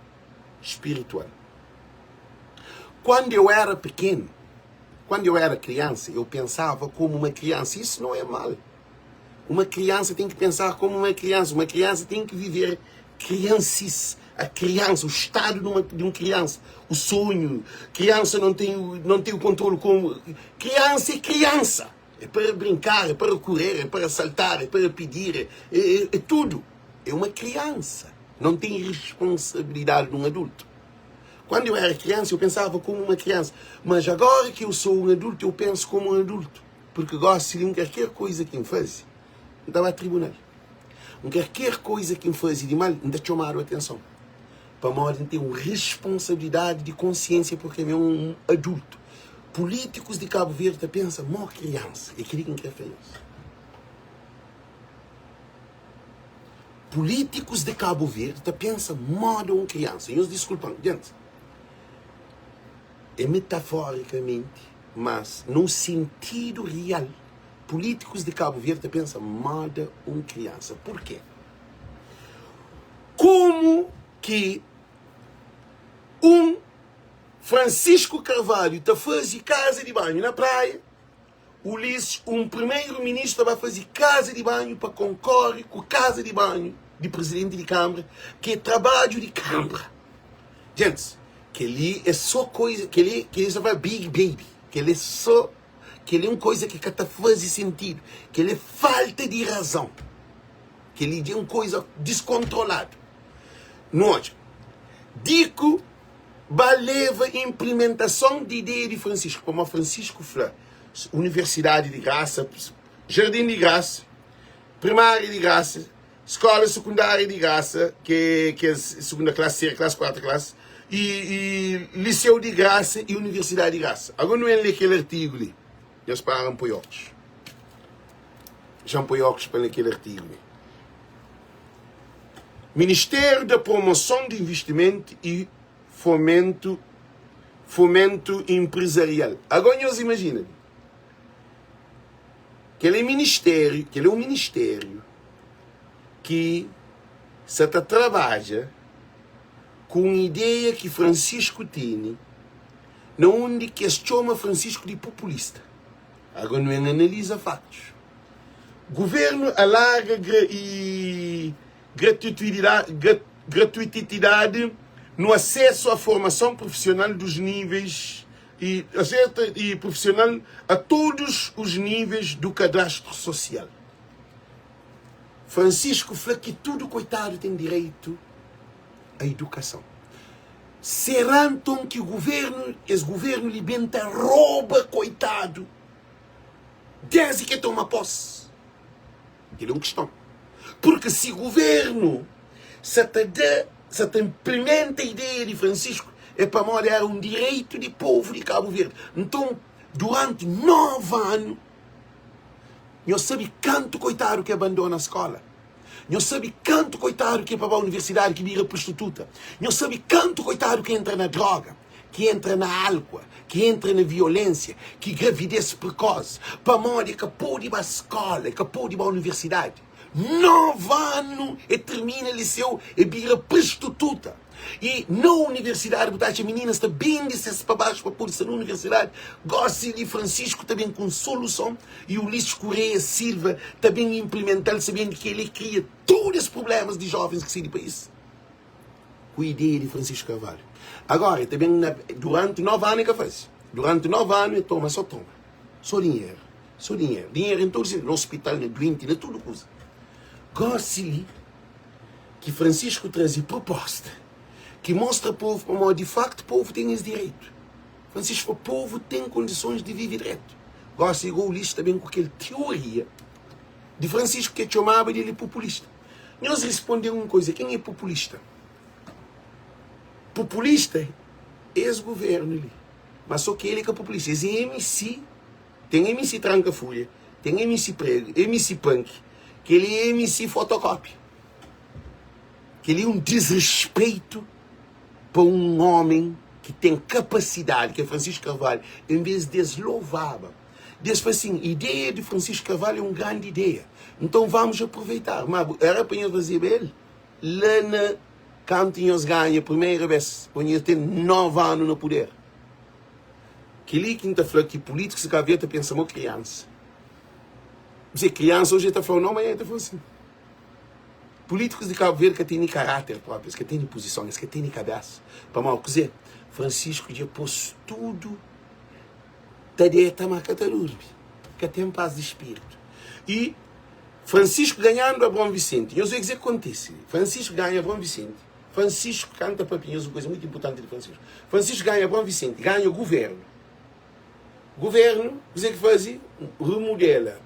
spiritual. Kuandu eu éra pikenu, kuandu eu éra kriansa, eu pensava komu uma kriansa. Isu não é mal. Uma criança tem que pensar como uma criança. Uma criança tem que viver criancice. A criança, o estado de uma, de uma criança, o sonho. Criança não tem, não tem o controle como. Criança é criança. É para brincar, é para correr, é para saltar, é para pedir, é, é, é tudo. É uma criança. Não tem responsabilidade de um adulto. Quando eu era criança, eu pensava como uma criança. Mas agora que eu sou um adulto, eu penso como um adulto. Porque gosi li N karker koiza ki N faze, N ta ba tribunal. N karker koiza ki N faze di mal, N ta txomadu atenson. Pamodi N ten un responsabilidadi di konsiensia purki ami é un adultu. Pulítikus di Kabu Verdi ta pensa mó kriansa. É kel-li ki N kre fla nhos. Pulítikus di Kabu Verdi ta pensa móda un kriansa. Nhos diskulpa-m, gentis. É metaforikamenti. Mas, num sentidu real, pulítikus di Kabu Verdi ta pensa moda un kriansa. Purkê? Komu ki un Francisco Carvalho ta faze kaza di banhu na praia, Ulisses, un primeiro-ministru, ta ba faze kaza di banhu pa konkore ku kaza di banhu di prizidenti di Kanbra, ki é trabadju di Kanbra. Gentis, kel-li é sô koiza, kel-li, kel-li sa fla big baby, kel-li é sô, kel-li é un koiza ki ka ta faze sentidu, kel-li é falta di razon, kel-li dja é un koiza diskontroladu. Nu odja, Diku ba leva inplimentason di ideia di Francisco, pamodi Francisco fla, universidadi di grasa, jardin di grasa, primária di grasa, Skola sekundária di grasa, ki é kes segunda klasi, terceira klasi, kuarta klasi, i, i liseu di grasa i universidadi di grasa. Agora nu ben lé kel artigu li. Nhos para N poi óklus. Xa N poi óklus pa lé kel artigu li. Ministério da Promoção de Investimento e Fomento, Fomento Empresarial. Agora nhos imagina. Kel é ministériu, kel é un ministériu ki sa ta trabadja ku un ideia ki Francisco tene na undi ki es txoma Francisco di populista. Agora nu ben analiza fatus. Governu alarga i gratuitidadi no asesu a formason profisional dos níveis i i profisional a todos os níveis do kadastro sosial. Francisco fla ki tudu koitadu ten direitu a idukason. Será nton ki governu, es governu li ben ta roba koitadu desdi ki e toma posi? Kel é un kiston. Purki si governu sa ta da, sa ta inplimenta ideia di Francisco, é pamodi era un direitu di povu di Kabu Verdi. Nton, duranti 9 anu, nhos sabe kantu koitadu ki abandona skola? Nhos sabe kantu koitadu ki é pa ba universidadi ki bira prostituta? Nhos sabe kantu koitadu ki entra na droga, ki entra na álkua, ki entra na violénsia, ki gravidez prekosi, pamodi e ka pode ba skola, e ka pode ba universidadi? 9 anu e termina liseu e bira prostituta. I na universidadi bu ta atxa mininas ta bende ses pa baxu pa pode sta na universidadi. Gosi li Francisco ta ben ku un soluson i Ulisses Correia Silva ta ben inplimental sabendu ki el e kria tudu es problemas di jovens ki sai di pais ku ideia di Francisco Carvalho. Agora e ta ben na duranti 9 anu e ka faze. Duranti 9 anu e toma so toma. So dinheru, so dinheru. Dinheru em tudu sentidu, na hospital, na duenti, na tudu kuza. Gosi li ki Francisco traze proposta ki mostra povu pamodi di facto povu ten es direitu. Francisco fla povu ten kondisons di vive dretu. Gosi igual Ulisses ta ben ku kel teoria di Francisco ki el txomaba di el é populista. Nhos responde-m un koza, ken é populista? Populista é es governu li. Ma so ki el é ka populista, es é MC. Ten MC tranka fulha, ten MC prego, MC punk, kel-li é MC fotokópia. Kel-li é un disrespeitu pa un ómi ki ten kapasidadi, ki é Francisco Carvalho, en vez di es lovaba, di es fla sin, ideia di Francisco Carvalho é un grandi ideia, nton vamos aproveitar. Má éra pa nhos fazeba el la na kantu nhos ganha primeira bes, ô nhos ten 9 anu na puder. Kel-li ki N ta fla ki pulítikus di Kabu Verdi ta pensa mo kriansa. Dze kriansa oji el ta fla-u nau, manhan el ta fla-u sin. Pulítikus di Kabu Verdi ka tene karáter própi, es ka tene puzison, es ka tene kabésa. Pamodi kuzê? Francisco dja pô-s tudu ta deta ma ka ta durmi, ka ten pas di spiritu. I Francisco ganhandu Abraão Vicente, nhos odja kuzê ki kontise. Francisco ganha Abraão Vicente. Francisco kanta papia nhos un kuza mutu inpurtanti di Francisco. Francisco ganha Abraão Vicente, ganha guvernu. Guvernu, kuzê ki faze? Remodela.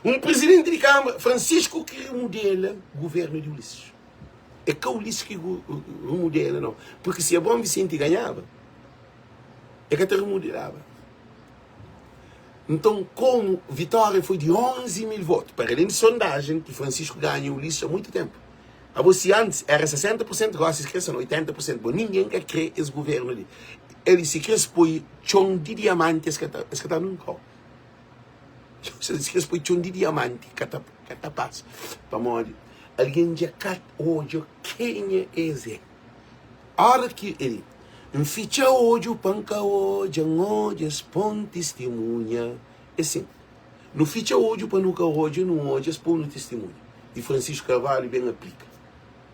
Un prizidenti di Kâmara, Francisco ki remodela guvernu di Ulisses. É ka Ulisses ki remodela, nau. Purki si Abraão Vicente ganhaba, el ka ta remodelaba. Nton, komu vitória foi di 11 mil votu, para alén di sondajen ki Francisco ganha Ulisses há muitu ténpu. Abo si antis era 60 por sentu gosi es kre sta na 80 por sentu bo ningen ka kre es governu li el si kre es poi txon di diamanti es ka ta es ka ta nunka si kre es poi txon di diamanti ka ta ka ta pasa pamodi algen dja ka odja kenha es é ora ki el N fitxa odju pa N ka odja N odja es pon tistimunha é sin. Nu fitxa odju pa nu ka odja, nu odja, es pô-nu tistimunhu. I Francisco Carvalho ben aplika.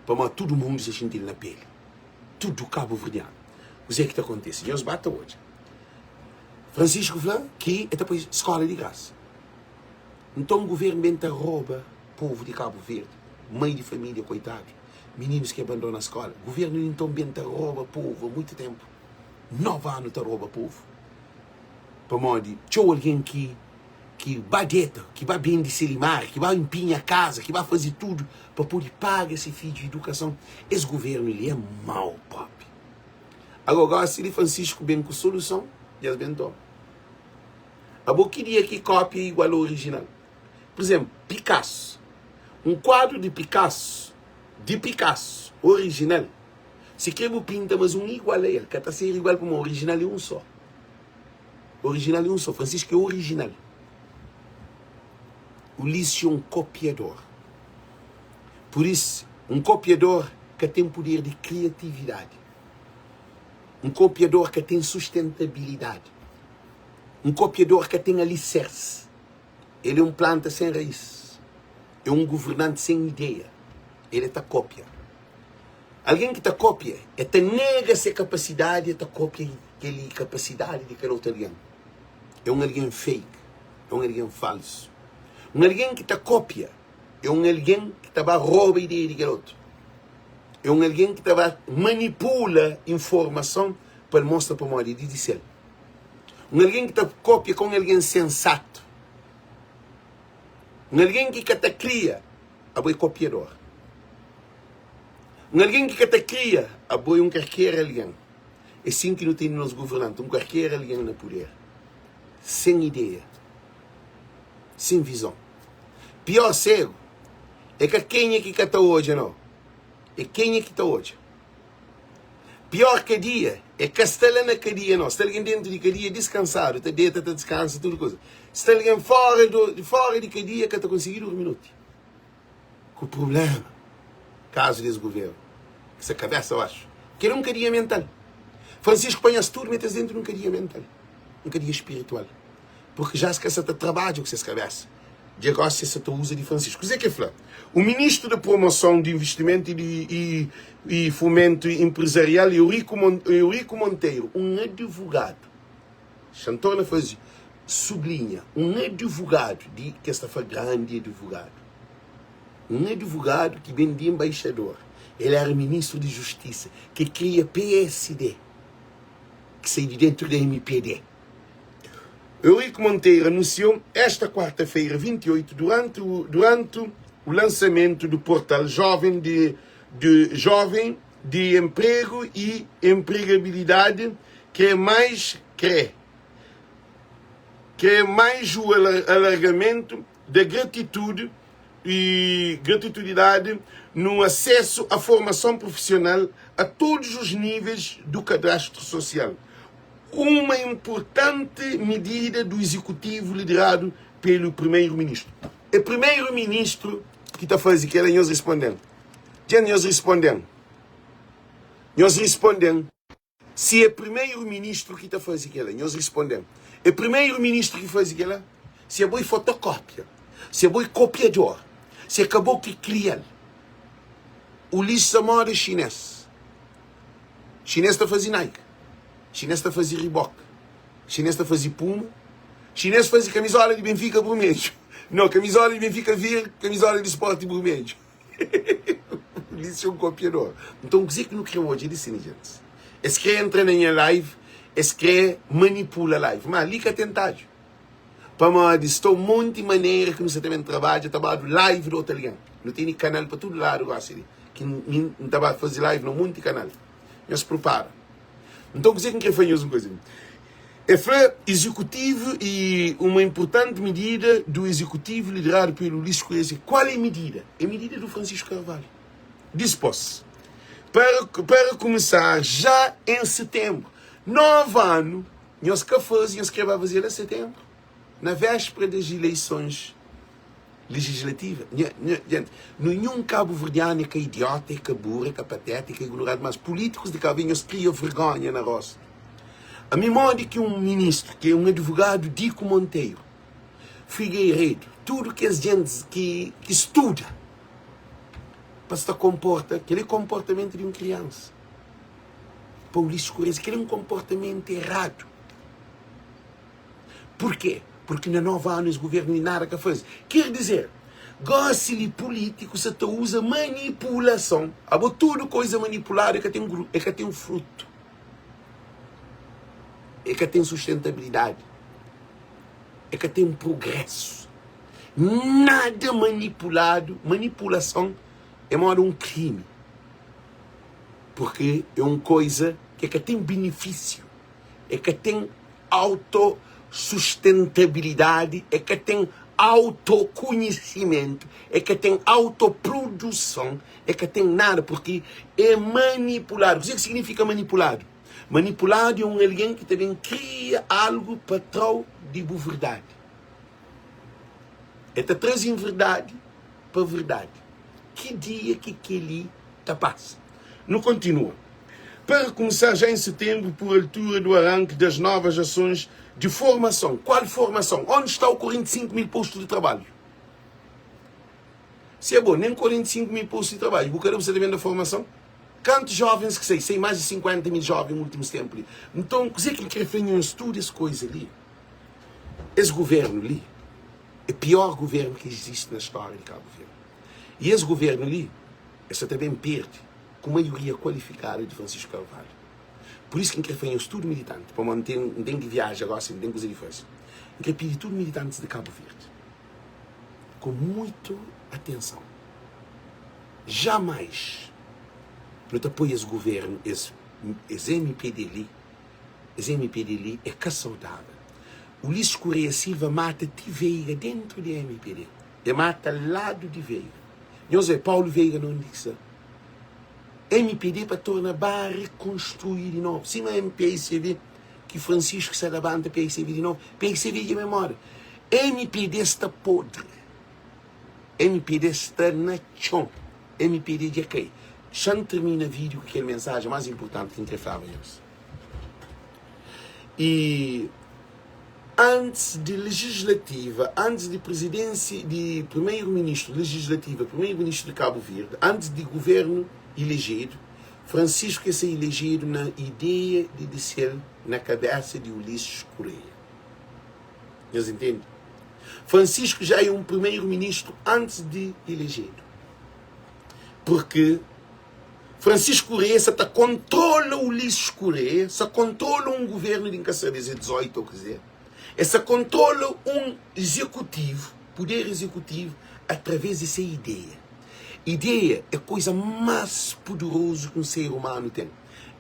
Pamodi tudu mundu sa xinti-l na peli. Tudu kabuverdianu. Kuzê ki ta kontise? Nhos ba ta odja. Francisco fla ki el ta poi skola di grasa. Nton guvernu ben ta roba povu di Kabu Verdi, mai di família koitadu, mininus ki abandona skola. Guvernu di nton ben ta roba povu a muitu tenpu. 9 anu ta roba povu. Pamodi txeu algen ki ki ba deta, ki ba bende se limária, ki ba inpinha kaza, ki ba faze tudu pa pode paga se fidju idukason. Es guvernu li é mau propi. Agora gosi li Francisco ben ku soluson, dja es ben toma. Abo ki dia ki kópia é igual a orijinal? Pur izénplu, Picasso. Un kuadru di Picasso, di Picasso, orijinal, Si kre bu pinta mas un igual a el, ka ta ser igual pamodi orijinal é un só. Orijinal é un só. Francisco é orijinal. Ulisses é un kopiador. Pur isu, un kopiador ka ten puder di kriatividadi. Un kopiador ka ten sustentabilidadi. Un kopiador ka ten alisersi. El é un planta sen rais. É un governanti sen ideia. El é ta kopia. Algen ki ta kopia, el ta nega se kapasidadi, el ta kopia kel kapasidadi di kel otu algen. É un algen fake, é un algen falsu. Un algen ki ta kopia é un algen ki ta ba roba ideia di kel otu. É un algen ki ta ba manipula informason pa el mostra pamodi é di di sel. Un algen ki ta kópia ka un algen sensatu. Un algen ki ka ta kria, abo é kopiador. Un algen ki ka ta kria, abo é un karker algen. É sin ki nu tene nos governanti, un karker algen na puder, sen ideia, sen vizon. Pior segu é ka kenha ki ka ta odja, nau, é kenha ki ta odja. Pior kadia é ka sta la na kadia no. Sta algen dentu di kadia diskansadu, ta deta, ta diskansa, tudu kuza. Sta algen fora do, fora di kadia ka ta konsigi durmi noti. Ku prublema. Kazu des guvernu. Ki sta kabesa baxu. Kel é un kadia mental. Francisco panha-s tudu mete-s dentu di un kadia mental. Un kadia spiritual. Purki já es ka sa ta trabadja ku ses kabésa. Dja gósi es sa ta uza di Francisco. Kuzê ki el fla? O ministru di Promoson di Investimentu i di i Fomentu Empresarial, Eurico Eurico Monteiro, un advogadu, xa-m torna faze sublinha, un advogadu di kes ta fla grandi advogadu, un advogadu ki ben di enbaixador, el éra ministru di Justisa, ki kria psd, ki sai di dentu di mpd. Eurico Monteiro anunciou esta quarta-feira, 28, durante o, durante o lançamento do portal Jovem de, de, Jovem de Emprego e Empregabilidade que é mais CRE, que é mais o alargamento da gratitude e gratuidade no acesso à formação profissional a todos os níveis do cadastro social uma importante medida do executivo liderado pelo primeiro-ministro. É primeiro-ministro ki ta faze kel-la, nhos responde-m. Dja nhos responde-m. Nhos responde-m si é primeiro-ministro ki ta faze kel-la. Nhos responde-m. É primeiro-ministro ki faze kel-la? Si abo é fotocópia, si abo é copiador, si é ka bo ki kria-l. Ulisses moda xinês. Xinês ta faze Nike, xinês ta faze Reebok, xinês ta faze Puma, xinês faze kamizola di Benfica burmedju, no, kamizola di Benfica verdi, kamizola di Sport burmedju. Ulisses é un kopiador. Nton kuzê ki nu krê odja di si nha gentis? Es krê entra na nha live, es krê manipula live, má li ka ten tadju. Pamodi sta un monti manera ki nu sta ta ben trabadja ta badu live di otu algen. Nu tene kanal pa tudu ladu gosi li ki mi N ta ba faze live na un monti kanal. Nhos pripara. Nton kuzê ki N krê fla nhos un kuza? E fla izekutivu i uma inpurtanti midida du izekutivu lideradu pelu Ulisses Correia. Kual é midida? É midida du Francisco Carvalho. Dispôs, para para kumesar já em setenbru, novu anu. Nhos ka faze, nhos kre ba faze la setenbru, na véspera das ileisons legislativa. Nha, nha, gente, nenhum cabo-verdiano é ka idiota, é ka burro, é ka pateta, é ka ignorante, mas políticos de Cabo Verde, nhos cria vergonha na rosto. A mi modi ki um ministro, ki é um advogado Dico Monteiro, Figueiredo, tudo kes gentes ki, ki studa pa sta comporta, kel é comportamento di um criança. Pa Ulisses Correia, kel é un konportamentu eradu. Purkê? Purki na 9 anu es guvernu i nada ka faze. Ker dizer, gosi li pulítiku sa ta uza manipulason. Abo tudu koiza manipuladu e ka ten e ka ten frutu. E ka ten sustentabilidadi. E ka ten prugrésu. Nada manipuladu, manipulason é moda un krimi. Porque é um coisa que ka tem benefício, é ka tem autossustentabilidade, é ka tem autoconhecimento, é ka tem autoprodução, é ka tem nada, porque é manipulado. O que significa manipulado? Manipulado é um alguém que também cria algo para trau de bu verdade. É ta traze inverdade pa verdade. Ki dia ki keli ta pasa? Nu kontinua. Para começar já em setembro, por altura do arranque das novas ações de formação. Qual formação? Onde está o 45 mil postos de trabalho? Se é bom, nem 45 mil postos de trabalho. Bu ka da bu sta ta ben da formação? Kantu jovens ki sai? Sai mais de 50 mil jovens últimos tempo li. Então, kuzê ki N kre fla nhos tudo es coisa li? Es governo li é pior governo ki existe na história de Cabo Verde. E es governo li, es sa ta ben perde ku maioria kualifikadu di Francisco Carvalho. Pur isu ki N kre fla nhos tudu militanti, pamodi N ten, N ten ki viaja gosi, N ten kuza di faze. N kre pidi tudu militantis di Cabo Verde, ku muitu atenson, jamais nu ta poi es governu, es, es mpd li, Es mpd li é ka saudável. Ulisses Correia Silva mata ti Veiga dentro di mpd. E mata ladu di Veiga. Nhos oe Paulo Veiga na undi ki sta. Mpd pa torna ba rekonstrui di novu. Sima MPICV ki Francisco sta labanta PICV di novu. PICV dja ben more. Mpd sta podre. Mpd sta na txon. Mpd dja kai. Xa-m tirmina vídiu ku kel mensajen más inportanti ki N krê flaba nhos. I antis di lejislativa, antis di prizidénsia di primeru-ministru lejislativa, primeru-ministru di Kabu Verdi, antis di guvérnu ilejedu, Francisco é ser ilejedu na ideia di dise-l na kabésa di Ulisses Correia. Nhos intende? Francisco já é um primeiro-ministro antes de elegedo. Porque Francisco Correia sa ta controla Ulisses Correia, sa controla um governo de nka sabe se é 18 ou quiser, e sa controla um executivo, poder executivo, através de se ideia. Ideia é coisa mais poderoso que um ser humano tem.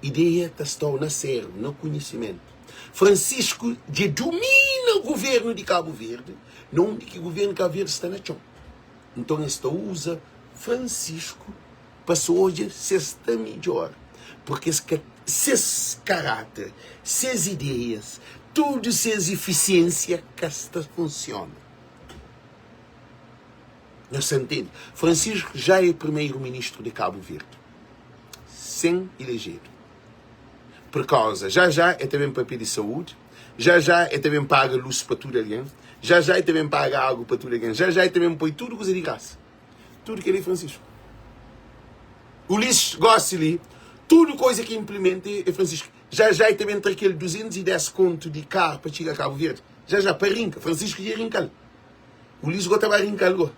Ideia ta sta na cérebro, na conhecimento. Francisco dja dumina governo di Cabo Verde, na undi ki governo di Cabo Verde sta na txon. Nton es ta uza Francisco pa se odja se es sta midjor, porque es ka ses caráter, ses ideias, tudo ses eficiência ka sta funciona. Nhos ta ntende? Francisco já é primeiro ministro de Cabo Verde, sem elegedo. Por causa, já já é ta ben papia di saúde, já já é ta ben paga luz pa tudo algen, já já é ta ben paga agu pa tudo algen, já já é ta ben poi tudo kuza di grasa. Tudo kel-li Francisco. Ulisses gosi li, tudo coisa ki implementa é Francisco. Já já é ta ben tra kel 210 kontu di carro pa txiga Cabo Verde. Já já pa rinka, Francisco dja rinka-l. Ulisses go ta ba rinka-l go.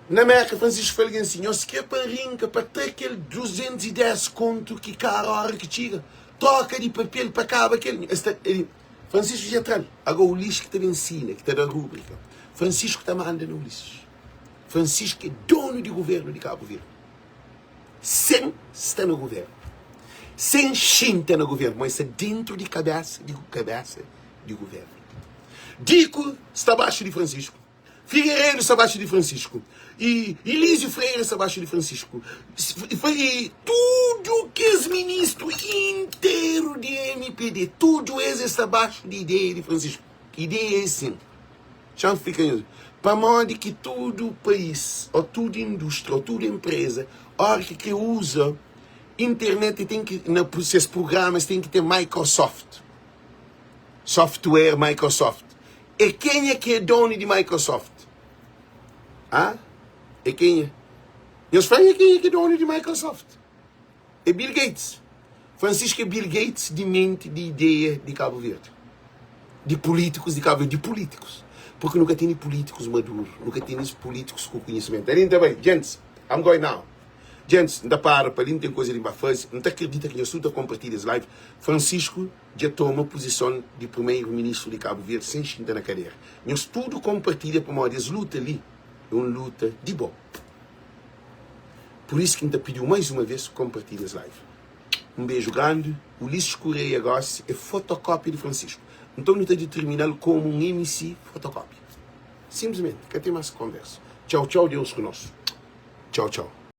Na Merka, Francisco fla algen si, Nhos kre pa N rinka pa tra kel 210 kontu ki karu ora ki txiga? Troka di papel pa kaba kel. Es ta, el, Francisco dja tra-l. Ago Ulisses ki ta ben sina, ki ta da rubrika. Francisco ta manda na Ulisses. Francisco é donu di guvernu di Kabu Verdi. Sen sta na guvernu. Sen xinta na guvernu, ma el sta dentru di kabesa di kabesa di guvernu. Diku sta baxu di Francisco. Figueiredo sta baxu di Francisco e Elísio Freire sta baxu di Francisco e tudo kes ministro inteiro di MPD tudo es sta baxu di ideia di Francisco ideia é sim txan fika nhos pamodi ki tudo país ou tudo indústria ou tudo empresa ora ki kre usa internet tem ki na ses programas tem ki ter Microsoft software Microsoft É kenha ki é donu di Microsoft? Ah? É kenha? Nhos fla é kenha ki é donu di Microsoft? É Bill Gates. Francisco é Bill Gates di menti, di ideia di Cabo Verde. Di políticos di Cabo Verde, di políticos. Porque nu ka tene políticos maduro, nu ka tene políticos ku conhecimento. Ali N ta bai, gents, I'm going now. Gents, N ta para pa li, N ten coisa di N ba faze. N ta acredita ki nhos tudo ta compartilha es live. Francisco dja toma puzison di primeiro ministro di Cabo Verde sem xinta na kadera. Nhos tudo compartilha pamodi es luta li é um luta di bo. Por isso ki nta pidiu mais uma vez compartilha es live. Um beijo grande. Ulisses Correia gosi é fotocópia di Francisco. Nton nu ta determinal como um MC fotocópia. Simplesmente, ka tem mais conversa. Tchau tchau Deus ku nos. Tchau tchau.